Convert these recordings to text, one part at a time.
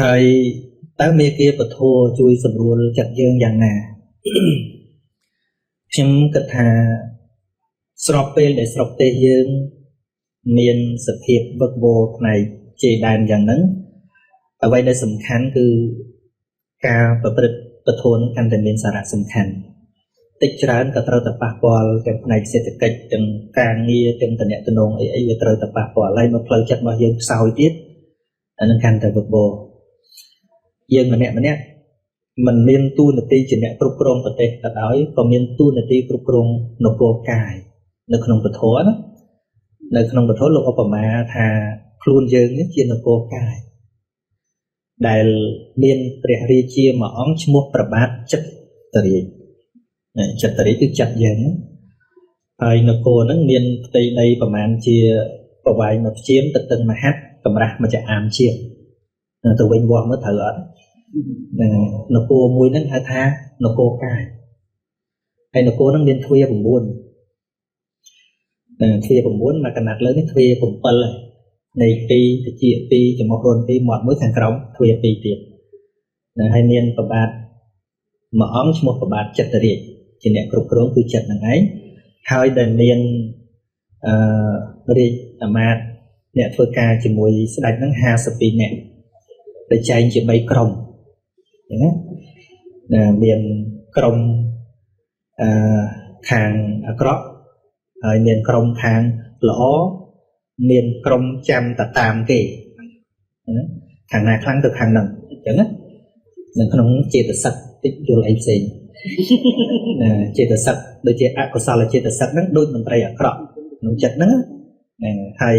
ហើយតើមេគាពធជួយសម្រួលចិត្តយើងយ៉ាងណាខ្ញុំគិតថាស្របពេលដែលស្រុកទេសយើងមានសភាពវឹកវរផ្នែកជ័យដែនយ៉ាងហ្នឹងអ្វីដែលសំខាន់គឺការប្រព្រឹត្តពធនឹងកាន់តែមានសារៈសំខាន់តិចច្រើនក៏ត្រូវតែប៉ះពាល់ទាំងផ្នែកសេដ្ឋកិច្ចទាំងការងារទាំងតំណែងអីអីវាត្រូវតែប៉ះពាល់ហើយមកផ្លូវចិត្តរបស់យើងខ្សោយទៀតអានឹងកាន់តែវឹកវរយើងម្នាក់ម្នាក់មិនមានតួនាទីជាអ្នកគ្រប់គ្រងប្រទេសក៏ដោយក៏មានតួនាទីគ្រប់គ្រងនគរកាយនៅក្នុងពធណានៅក្នុងពធលោកឧបមាថាខ្លួនយើងនេះជានគរកាយដែលមានព្រះរាជាមួយអង្គឈ្មោះព្រះបាទចិត្តរាជចិត្តរាជគឺចិត្តយើងហ្នឹងហើយនគរហ្នឹងមានផ្ទៃដីប្រមាណជាប្រវែងមួយព្យាមទទឹងមហាត់កម្រាស់មួយចាអាមជាងទៅវិញវាស់មើលត្រូវអត់ហ្នឹងនគរមួយហ្នឹងហៅថានគរកាយហើយនគរហ្នឹងមានទ្វារ9ហ្នឹងទ្វារ9មកកណាត់លើនេះទ្វារ7ហើយនៃ2តិច2ចំមុះរន2មាត់មួយខាងក្រោមទ្វារ2ទៀតហ្នឹងហើយមានប្របាទមួយអង្គឈ្មោះប្របាទចិត្តរាជជាអ្នកគ្រប់គ្រងគឺចិត្តហ្នឹងឯងហើយដែលមានរាជអាមាត្យអ្នកធ្វើការជាមួយស្ដេចហ្នឹង52នាក់ដែលចែងជា3ក្រុមអញ្ចឹងណាមានក្រុមខាងអាក្រក់ហើយមានក្រុមខាងល្អមានក្រុមចាំតតាមគេណាខាងណាខ្លាំងទៅខាងហ្នឹងអញ្ចឹងណានៅក្នុងចេតសិកតិចយល់អីផ្សេងណាចេតសិកដូចជាអកុសលចេតសិកហ្នឹងដូចមន្ត្រីអាក្រក់ក្នុងចិត្តហ្នឹងហ្នឹងហើយ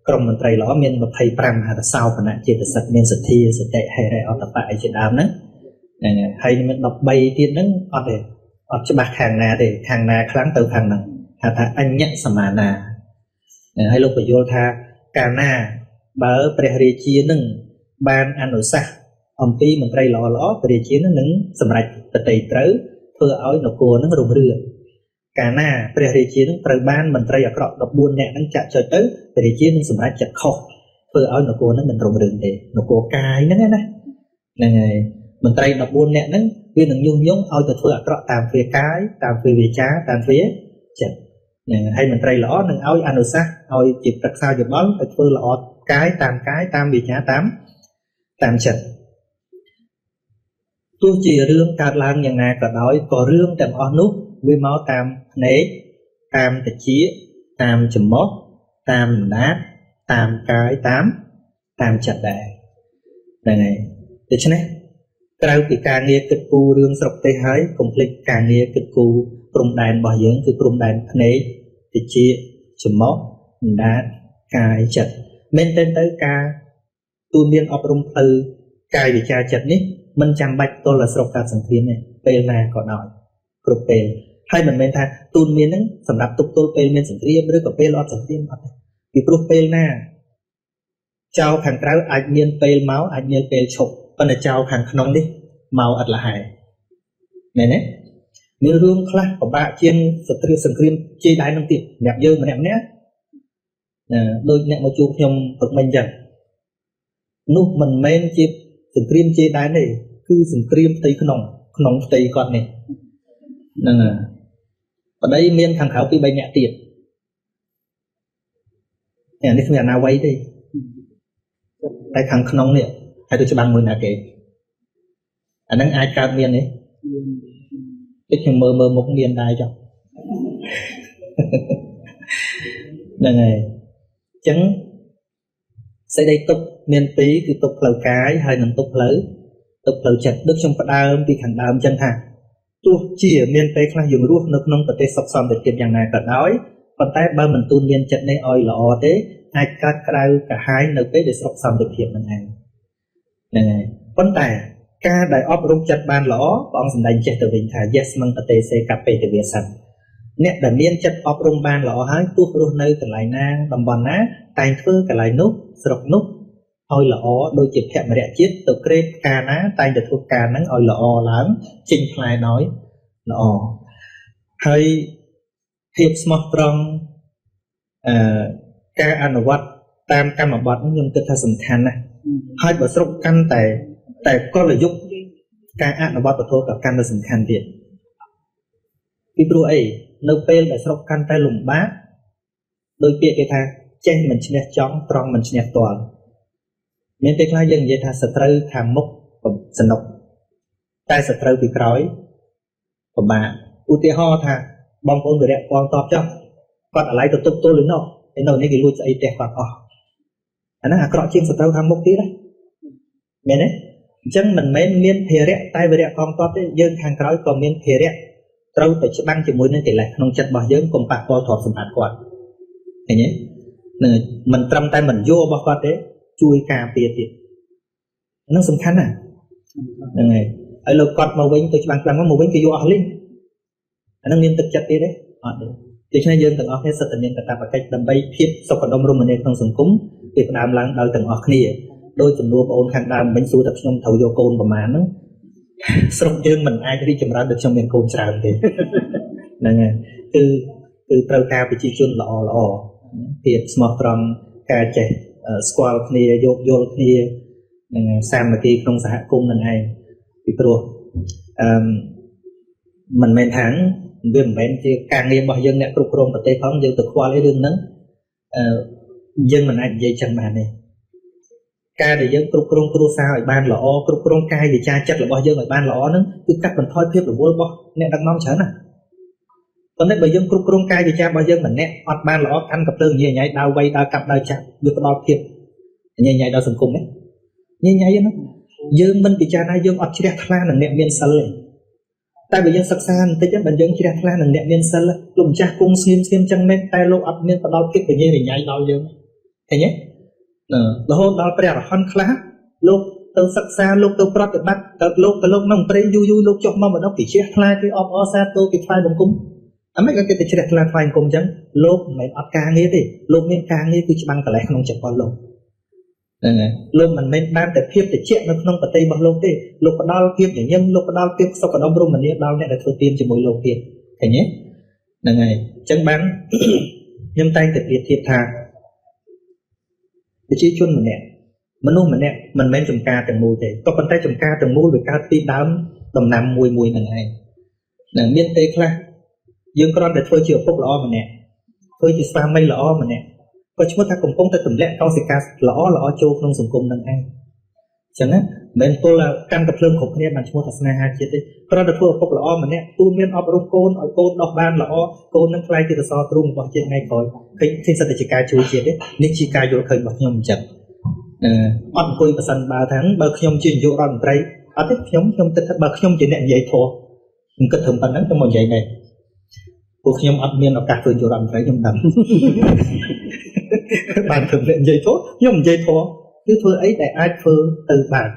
ក្រុមមន្ត្រីល្អមាន25ហៅថាសោភនៈចេតសិកមានសទ្ធាសតិហិរិអតបៈអីជាដើមហ្នឹងហ្នឹងហើយមាន13ទៀតហ្នឹងអត់ទេអត់ច្បាស់ខាងណាទេខាងណាខ្លាំងទៅខាងហ្នឹងហៅថាអញ្ញសមានាហើយលោកបញ្យល់ថាកាលណាបើព្រះរាជានឹងបានអនុសាសន៍អំពីមន្ត្រីល្អល្អព្រះរាជានឹងសម្រេចបតីត្រូវធ្វើឲ្យនគរនឹងរុងរឿងកាលណាព្រះរាជានឹងត្រូវបានមន្ត្រីអាក្រក់14នាក់នឹងចាក់ចុចទៅព្រះរាជានឹងសម្រេចចិត្តខុសធ្វើឲ្យនគរនឹងមិនរុងរឿងទេនគរកាយហ្នឹងណាហ្នឹងហើយមន្ត្រី14នាក់ហ្នឹងវានឹងញុះញង់ឲ្យទៅធ្វើអាក្រក់តាមទ្វាកាយតាមទ្វាវាចាតាមទ្វាចិត្តហ្នឹងហើយមន្ត្រីល្អនឹងឲ្យអនុសាសន៍ឲ្យជាប្រឹក្សាយោបល់ឲ្យធ្វើល្អកាយតាមកាយតាមវាចាតាមចិត្តទោះជារឿងកើតឡើងយ៉ាងណាក៏ដោយក៏រឿងទាំងអស់នោះវាមកតាមភ្នែកតាមតិចតាមច្រមុះតាមណាតតាមកាយតាមចិត្តដែរហ្នឹងហើយដូច្នេះក្រៅពីការងារគិតគូររឿងស្រុកទេសហើយកុំភ្លេចការងារគិតគូរព្រំដែនរបស់យើងគឺព្រំដែនភ្នែកតិចច្រមុះដាតកាយចិត្តមែនទែនទៅការទូនមានអប់រំផ្លូវកាយវិការចិត្តនេះមិនចាំបាច់ទល់តែស្រុកកើតសង្គ្រាមទេពេលណាក៏ដោយគ្រប់ពេលហើយមិនមែនថាទូនមានហ្នឹងសម្រាប់ទប់ទល់ពេលមានសង្គ្រាមឬក៏ពេលអត់សង្គ្រាមអត់ទេពីព្រោះពេលណាចៅខាងក្រៅអាចមានពេលមកអាចមានពេលឈប់ប៉ុន្តែចៅខាងក្នុងនេះមកអត់លហែមែនទេមានរឿងខ្លះពិបាកជាងសត្រាសង្គ្រាមជ័យដែរនឹងទៀតសម្រាប់យើងម្នាក់ម្នាក់ណាដូចអ្នកមកជួបខ្ញុំព្រឹកមិញចឹងនោះមិនមែនជាសង្គ្រាមជ័យដែរទេគឺសង្គ្រាមផ្ទៃក្នុងក្នុងផ្ទៃគាត់នេះហ្នឹងហើយប្តីមានខាងក្រៅពី3នាក់ទៀតនេះគ្មានអាណាវ័យទេតែខាងក្នុងនេះហើយទៅច្បាំងមួយណាគេអាហ្នឹងអាចកើតមានទេតិចខ្ញុំមើលមុខមានដែរចុះហ្នឹងហើយអញ្ចឹងសេចក្តីទុកមានពីរគឺទុកផ្លូវកាយហើយនិងទុកផ្លូវចិត្តដូចខ្ញុំផ្ដើមពីខាងដើមអញ្ចឹងថាទោះជាមានពេលខ្លះយើងរស់នៅក្នុងប្រទេសសុខសន្តិភាពយ៉ាងណាក៏ដោយប៉ុន្តែបើមិនទូនមានចិត្តនេះឲ្យល្អទេអាចកើតក្តៅក្រហាយនៅពេលដែលស្រុកសន្តិភាពហ្នឹងឯងហ្នឹងហើយប៉ុន្តែការដែលអប់រំចិត្តបានល្អព្រះអង្គសម្ដែងចេះទៅវិញថា yes មង្កតេសេកបេទវាសិនអ្នកដែលមានចិត្តអប់រំបានល្អហើយទោះរស់នៅកន្លែងណាតំបន់ណាតែងធ្វើកន្លែងនោះស្រុកនោះឲ្យល្អដូចជាភមរៈជាតិទៅក្រេបផ្កាណាតែងតែធ្វើការហ្នឹងឲ្យល្អឡើងចេញផ្លែដោយល្អហើយភាពស្មោះត្រង់ការអនុវត្តតាមកម្មបត្តិខ្ញុំគិតថាសំខាន់ណាស់ ហើយបើស្រុកកាន់តែតែកលយុគការអនុវត្តពធក៏កាន់តែសំខាន់ទៀតពីព្រោះអីនៅពេលដែលស្រុកកាន់តែលំបាកដោយពាក្យគេថាចេះមិនឈ្នះចង់ត្រង់មិនឈ្នះទាល់មានពេលខ្លះយើងនិយាយថាសត្រូវខាងមុខសនុកតែសត្រូវពីក្រោយពិបាកឧទាហរណ៍ថាបងប្អូនវិរៈកងតបចុះគាត់អាឡ័យទៅទប់ទល់ឯនោះឯនៅនេះគេលួចស្អីផ្ទះគាត់អស់អាហ្នឹងអាក្រក់ជាងសត្រូវខាងមុខទៀតណាមែនទេអញ្ចឹងមិនមែនមានភារៈតែវិរៈកងតបទេយើងខាងក្រោយក៏មានភារៈត្រូវតែច្បាំងជាមួយនឹងកិលេសក្នុងចិត្តរបស់យើងកុំប៉ះពាល់ទ្រព្យសម្បត្តិគាត់ឃើញទេនឹងមិនត្រឹមតែមិនយករបស់គាត់ទេជួយការពារទៀតហ្នឹងសំខាន់ណាស់ហ្នឹងហើយហើយលោកគាត់មកវិញទៅច្បាំងខ្លាំងមកវិញគេយកអស់លីងអាហ្នឹងមានទឹកចិត្តទៀតទេអត់ទេដូច្នេះយើងទាំងអស់គ្នាសិតតែមានកាតព្វកិច្ចដើម្បីភាពសុខដុមរមនាក្នុងសង្គមវាផ្ដើមឡើងដោយទាំងអស់គ្នាដោយចំនួនបងអូនខាងដើមមិញសួរថាខ្ញុំត្រូវយកកូនប្រមាណហ្នឹងស្រុកយើងមិនអាចរីកចម្រើនដូចខ្ញុំមានកូនច្រើនទេហ្នឹងហើយគឺត្រូវការប្រជាជនល្អល្អភាពស្មោះត្រង់ការចេះស្គាល់គ្នាយោគយល់គ្នានឹងសាមគ្គីក្នុងសហគមន៍នឹងឯងពីព្រោះអឺមិនមែនថាវាមិនមែនជាការងាររបស់យើងអ្នកគ្រប់គ្រងប្រទេសផងយើងទៅខ្វល់អីរឿងហ្នឹងអឺយើងមិនអាចនិយាយចឹងបានទេការដែលយើងគ្រប់គ្រងគ្រួសារឲ្យបានល្អគ្រប់គ្រងកាយវិការចិត្តរបស់យើងឲ្យបានល្អហ្នឹងគឺកាត់បន្ថយភាពរវល់របស់អ្នកដឹកនាំច្រើនណាស់ប៉ុន្តែបើយើងគ្រប់គ្រងកាយវិការរបស់យើងម្នាក់អត់បានល្អកាន់កាភ្លើងញ៉ៃញ៉ៃដើរវៃដើរកាប់ដើរចាក់វាផ្ដល់ភាពញ៉ៃញ៉ៃដល់សង្គមទេញ៉ៃញ៉ៃហ្នឹងយើងមិនពិចារណាយើងអត់ជ្រះថ្លានឹងអ្នកមានសិលទេតែបើយើងសិក្សាបន្តិចបើយើងជ្រះថ្លានឹងអ្នកមានសិលលោកម្ចាស់គង់ស្ងៀមស្ងៀមចឹងមែនតែលោកអត់មានផ្ដល់ភាពញ៉ៃញ៉ៃដល់យើងឃើញទេរហូតដល់ព្រះអរហន្តខ្លះលោកទៅសិក្សាលោកទៅប្រតិបត្តិទៅលោកក្នុងព្រៃយូរយូរលោកចុះមកម្ដងគេជ្រះថ្លាគេអបអរសាទរគេថ្វាយបង្គំអាម៉េចក៏គេទៅជ្រះថ្លាថ្វាយបង្គំចឹងលោកមិនមែនអត់ការងារទេលោកមានការងារគឺច្បាំងកលេសក្នុងចិត្តរបស់លោកហ្នឹងហើយលោកមិនមែនបានតែភាពត្រជាក់នៅក្នុងប្រទេសរបស់លោកទេលោកផ្ដល់ភាពញញឹមលោកផ្ដល់ភាពសុខដុមរមនាដល់អ្នកដែលធ្វើទានជាមួយលោកទៀតឃើញទេហ្នឹងហើយអញ្ចឹងបានខ្ញុំតែងតែប្រៀបធៀបថាប្រជាជនម្នាក់មនុស្សម្នាក់មិនមែនចំការទាំងមូលទេក៏ប៉ុន្តែចំការទាំងមូលវាកើតពីដើមដំណាំមួយមួយហ្នឹងឯងនឹងមានទេខ្លះយើងគ្រាន់តែធ្វើជាឪពុកល្អម្នាក់ធ្វើជាស្វាមីល្អម្នាក់ក៏ឈ្មោះថាកំពុងតែទម្លាក់កោសិកាល្អល្អចូលក្នុងសង្គមហ្នឹងឯងអញ្ចឹងណាមិនមែនទល់កាន់តែភ្លើងគ្រប់គ្នាបានឈ្មោះថាស្នេហាជាតិទេគ្រាន់តែធ្វើឪពុកល្អម្នាក់ទូមានអប់រំកូនឲ្យកូនដោះបានល្អកូននឹងក្លាយជាសសរទ្រូងរបស់ជាតិថ្ងៃក្រោយឃើញសិតតែជាការជួយជាតិទេនេះជាការយល់ឃើញរបស់ខ្ញុំអញ្ចឹងអត់អង្គុយប្រសិនបើថាបើខ្ញុំជានាយករដ្ឋមន្ត្រីអត់ទេខ្ញុំគិតថាបើខ្ញុំជាអ្នកនិយាយធម៌ខ្ញុំគិតត្រឹមប៉ុណ្្នឹងខ្ញុំមកនិយាយដែរពួកខ្ញុំអត់មានឱកាសធ្វើនាយករដ្ឋមន្ត្រីខ្ញុំដឹងបានធ្វើអ្នកនិយាយធម៌ខ្ញុំនិយាយធម៌គឺធ្វើអីដែលអាចធ្វើទៅបាន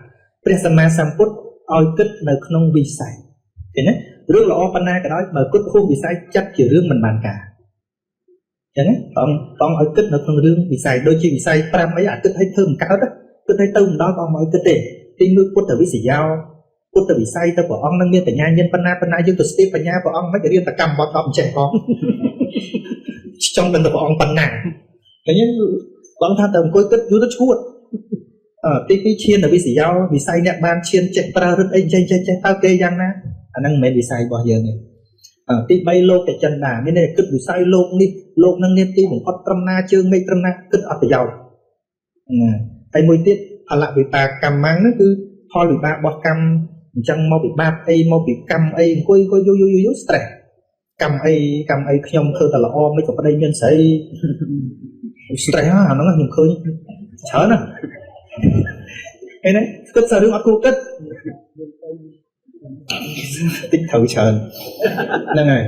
ព្រះសម្មាសម្ពុទ្ធឲ្យគិតនៅក្នុងវិស័យឃើញទេរឿងល្អប៉ុណ្ណាក៏ដោយបើគិតហួសវិស័យចាត់ជារឿងមិនបានការអញ្ចឹងព្រះអង្គឲ្យគិតនៅក្នុងរឿងវិស័យដូចជាវិស័យ5អីអាគិតឲ្យធ្វើមិនកើតគិតឲ្យទៅមិនដល់ព្រះអង្គឲ្យគិតទេទីមួយពុទ្ធវិសយោពុទ្ធវិស័យទៅព្រះអង្គនឹងមានបញ្ញាញាណប៉ុណ្ណាប៉ុណ្ណាយើងទៅស្ទាបបញ្ញាព្រះអង្គមិនរៀនតែកម្មបត្តិ10ចេះផងចង់ដឹងតែព្រះអង្គប៉ុណ្ណាឃើញទេបងថាតែអង្គុយគិតយូរទៅឈួតទី2ឈានវិសយោវិស័យអ្នកបានឈានចេះប្រើរឹតអីចេះចេះចេះតើគេយ៉ាងណាអាហ្នឹងមិនមែនវិស័យរបស់យើងទេទី3លោកចិន្តាមានន័យគិតវិស័យលោកនេះលោកនឹងនេះទីបំផុតត្រឹមណាជើងមេឃត្រឹមណាគិតអត់ប្រយោជន៍ហើយមួយទៀតផលវិបាកកម្មហ្នឹងគឺផលវិបាករបស់កម្មអញ្ចឹងមកពីបាបអីមកពីកម្មអីអង្គុយយូរយូរយូរ stress កម្មអីកម្មអីខ្ញុំធ្វើតែល្អមិនក៏ប្តីមានស្រី stress អាហ្នឹងខ្ញុំឃើញច្រើនណាស់អីនេះគិតសាររឿងអត់គួរគិតតិចត្រូវច្រើនហ្នឹងហើយ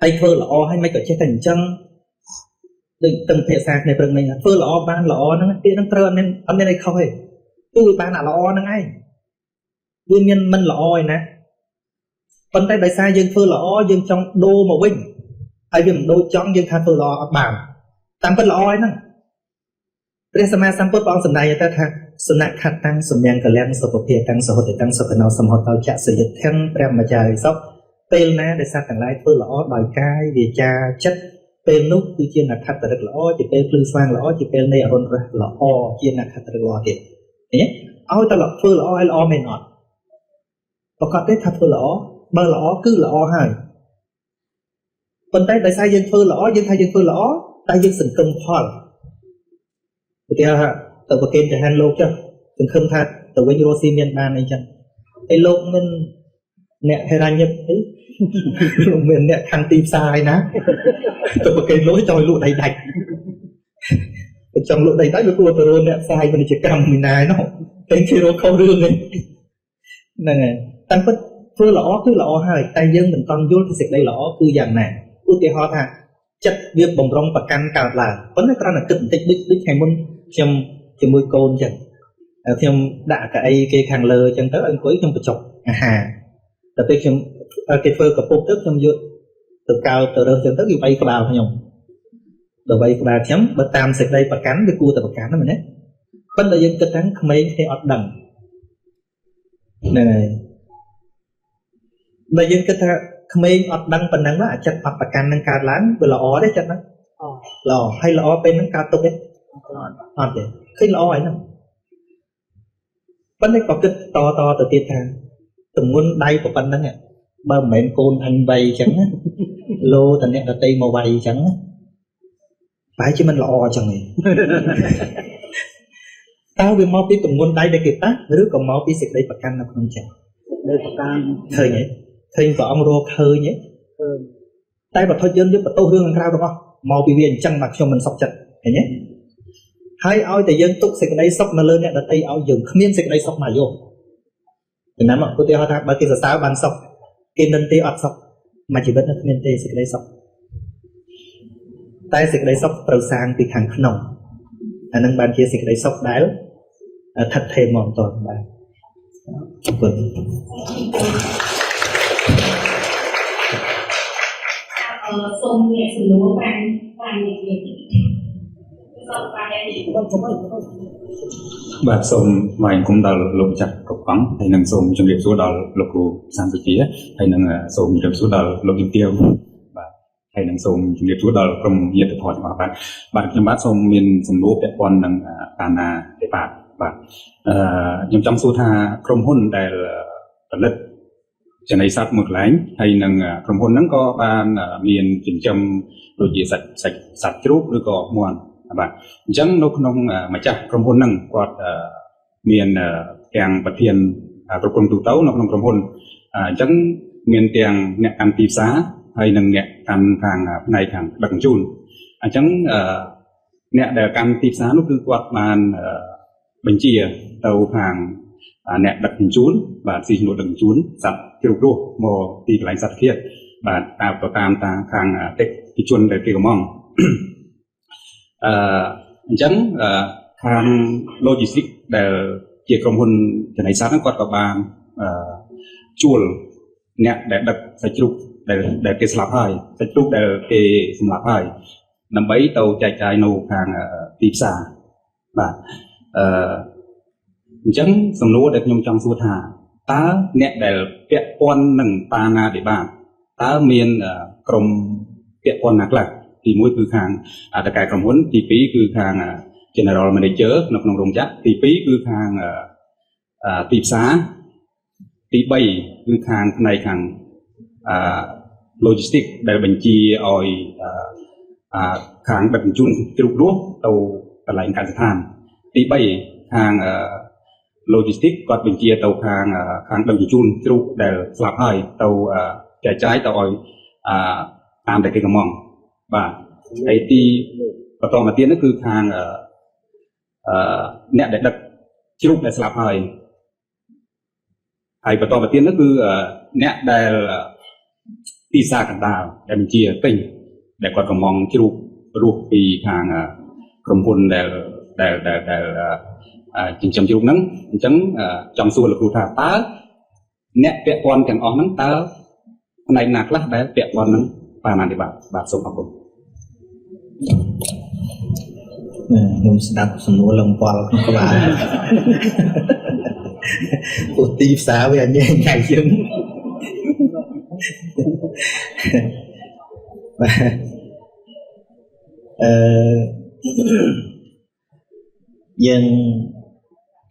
ហើយធ្វើល្អហើយមិនក៏ចេះតែអញ្ចឹងដូចទឹងភាសាគ្នាព្រឹកមិញធ្វើល្អបានល្អហ្នឹងពាក្យហ្នឹងត្រូវអត់មានអីខុសទេគឺវាបានអាល្អហ្នឹងឯងវាមានមិនល្អឯណាប៉ុន្តែដោយសារយើងធ្វើល្អយើងចង់ដូរមកវិញហើយវាមិនដូចចង់យើងថាធ្វើល្អអត់បានតាមពិតល្អឯហ្នឹងព្រះសម្មាសម្ពុទ្ធព្រះអង្គសម្ដែងទៅថាសនខតាំងសំយ៉ាងកលៀងសុខភាពតាំងសហតិតាំងសុខណោសមហតោចសយិធិងព្រះម្ចាស់រិសុខពេលណាដែលសត្វទាំងឡាយធ្វើល្អដោយកាយវាចាចិត្តពេលនោះគឺជានក្ខត្តរិកល្អជាពេលភ្លឺស្វាងល្អជាពេលនៃអរុណរះល្អជានក្ខត្តរិកល្អទៀត ឃើញទេឲ្យតែធ្វើល្អឲ្យល្អមែនអត់ប្រកាសទេថាធ្វើល្អបើល្អគឺល្អហើយប៉ុន្តែដោយសារយើងធ្វើល្អយើងថាយើងធ្វើល្អតែយើងសង្ឃឹមផលឧទាហរណ៍ទៅប្រគេនចង្ហាន់លោកចុះសង្ឃឹមថាទៅវិញរស់ស៊ីមានបានអីចឹងហើយលោកមិនអ្នកហិរញ្ញិកអីលោកមានអ្នកខាងទីផ្សារឯណាទៅប្រគេនលោកចង់លក់ដីដាច់ចង់លក់ដីដាច់វាគួរទៅរកអ្នកផ្សាយពាណិជ្ជកម្មមីណាឯនោះតែគេរកខុសរឿងហ្នឹងហ្នឹងហើយតាមពិតធ្វើល្អគឺល្អហើយតែយើងមិនតន់យល់ពីសេចក្តីល្អគឺយ៉ាងណាឧទាហរណ៍ថាចិត្តវាបំរុងប្រកាន់កើតឡើងប៉ុន្តែគ្រាន់តែគិតបន្តិចដូចថ្ងៃមុនខ្ញុំជាមួយកូនចឹងខ្ញុំដាក់កៅអីគេខាងលើចឹងទៅអង្គុយខ្ញុំបញ្ចុកអាហារតែពេលខ្ញុំគេធ្វើកពុបទៅខ្ញុំយកទៅកោទៅរើសចឹងទៅគេវាយក្បាលខ្ញុំដល់វាយក្បាលខ្ញុំបើតាមសេចក្តីប្រកាន់វាគួរតែប្រកាន់ណាមែនទេប៉ុន្តែយើងគិតថាក្មេងគេអត់ដឹងហ្នឹងហើយបើយើងគិតថាក្មេងអត់ដឹងប៉ុណ្ណឹងអាចិត្តអត់ប្រកាន់នឹងកើតឡើងវាល្អទេចិត្តហ្នឹងល្អហើយល្អពេលហ្នឹងកើតទុកទេអត់ទេឃើញល្អហើយហ្នឹងប៉ុន្តែក៏គិតតទៅទៀតថាទម្ងន់ដៃប៉ុណ្ណឹងបើមិនមែនកូនអញវៃអញ្ចឹងណាលោតអ្នកដតីមកវៃអញ្ចឹងណាប្រហែលជាមិនល្អអញ្ចឹងទេតើវាមកពីទម្ងន់ដៃដែលគេប៉ះឬក៏មកពីសេចក្តីប្រកាន់នៅក្នុងចិត្តនៅប្រកាន់ឃើញទេឃើញព្រះអង្គរកឃើញទេឃើញតែបទយើងយើងបន្ទោសរឿងខាងក្រៅទាំងអស់មកពីវាអញ្ចឹងបាទខ្ញុំមិនសុខចិត្តឃើញទេហើយឲ្យតែយើងទុកសេចក្តីសុខនៅលើអ្នកដតីឲ្យយើងគ្មានសេចក្តីសុខមកយកចំណាំឧទាហរណ៍ថាបើគេសរសើរបានសុខគេនិន្ទាអត់សុខមួយជីវិតនៅគ្មានទេសេចក្តីសុខតែសេចក្តីសុខត្រូវសាងពីខាងក្នុងអានឹងបានជាសេចក្តីសុខដែលថិតថេរមកតបាទអរគុណសូមអ្នកសំណួរ5នាទីបាទសូមថ្វាយបង្គំដល់លោកម្ចាស់គ្រប់អង្គហើយនិងសូមជម្រាបសួរដល់លោកគ្រូសានសុជាហើយនិងសូមជម្រាបសួរដល់លោកជំទាវបាទហើយនិងសូមជម្រាបសួរដល់ក្រុមញាតិធម៌ទាំងអស់បាទបាទខ្ញុំបាទសូមមានសំណួរពាក់ព័ន្ធនឹងបាណាតិបាតបាទខ្ញុំចង់សួរថាក្រុមហ៊ុនដែលផលិតចំណីសត្វមួយកន្លែងហើយនឹងក្រុមហ៊ុនហ្នឹងក៏បានមានចិញ្ចឹមដូចជាសត្វជ្រូកឬក៏មាន់បាទអញ្ចឹងនៅក្នុងម្ចាស់ក្រុមហ៊ុនហ្នឹងគាត់មានទាំងប្រធានគ្រប់គ្រងទូទៅនៅក្នុងក្រុមហ៊ុនអញ្ចឹងមានទាំងអ្នកកាន់ទីផ្សារហើយនិងអ្នកកាន់ខាងផ្នែកខាងដឹកជញ្ជូនអញ្ចឹងអ្នកដែលកាន់ទីផ្សារនោះគឺគាត់បានបញ្ជាទៅខាងអ្នកដឹកជញ្ជូនបាទស៊ីឈ្នួលដឹកជញ្ជូនសត្វជ្រូករស់មកទីកន្លែងសត្វធាតុបាទតាមទៅតាមខាងអតិថិជនដែលគេកំងអញ្ចឹងខាង logistics ដែលជាក្រុមហ៊ុនចំណីសត្វហ្នឹងគាត់ក៏បានជួលអ្នកដែលដឹកសាច់ជ្រូកដែលគេស្លាប់ហើយសាច់ជ្រូកដែលគេសម្លាប់ហើយដើម្បីទៅចែកចាយនៅខាងទីផ្សារបាទអញ្ចឹងសំណួរដែលខ្ញុំចង់សួរថាតើអ្នកដែលពាក់ព័ន្ធនឹងបាណាតិបាតតើមានក្រុមពាក់ព័ន្ធណាខ្លះទី1គឺខាងតកែក្រុមហ៊ុនទី2គឺខាង General Manager នៅក្នុងរោងចក្រទី2គឺខាងទីផ្សារទី3គឺខាងផ្នែកខាង Logistics ដែលបញ្ជាឲ្យខាងដឹកជញ្ជូនជ្រូករស់ទៅកន្លែងកសិដ្ឋានទី3ខាង Logistics គាត់បញ្ជាទៅខាងដឹកជញ្ជូនជ្រូកដែលស្លាប់ហើយទៅចែកចាយទៅឲ្យតាមតែគេកំងបាទហើយទីបន្តមកទៀតនោះគឺខាងអ្នកដែលដឹកជ្រូកដែលស្លាប់ហើយហើយបន្តមកទៀតនោះគឺអ្នកដែលទីផ្សារកណ្ដាលដែលបញ្ជាទិញដែលគាត់កំងជ្រូករស់ពីខាងក្រុមហ៊ុនដែលដែលដែលដែលចិញ្ចឹមជ្រូកហ្នឹងអញ្ចឹងចង់សួរលោកគ្រូថាតើអ្នកពាក់ព័ន្ធទាំងអស់ហ្នឹងតើផ្នែកណាខ្លះដែលពាក់ព័ន្ធនឹងបាណាតិបាតបាទសូមអរគុណខ្ញុំស្ដាប់សំណួរលំពាល់ក្នុងក្បាលពួកទីផ្សារវាញ៉ែញ៉ៃជាងបាទយើង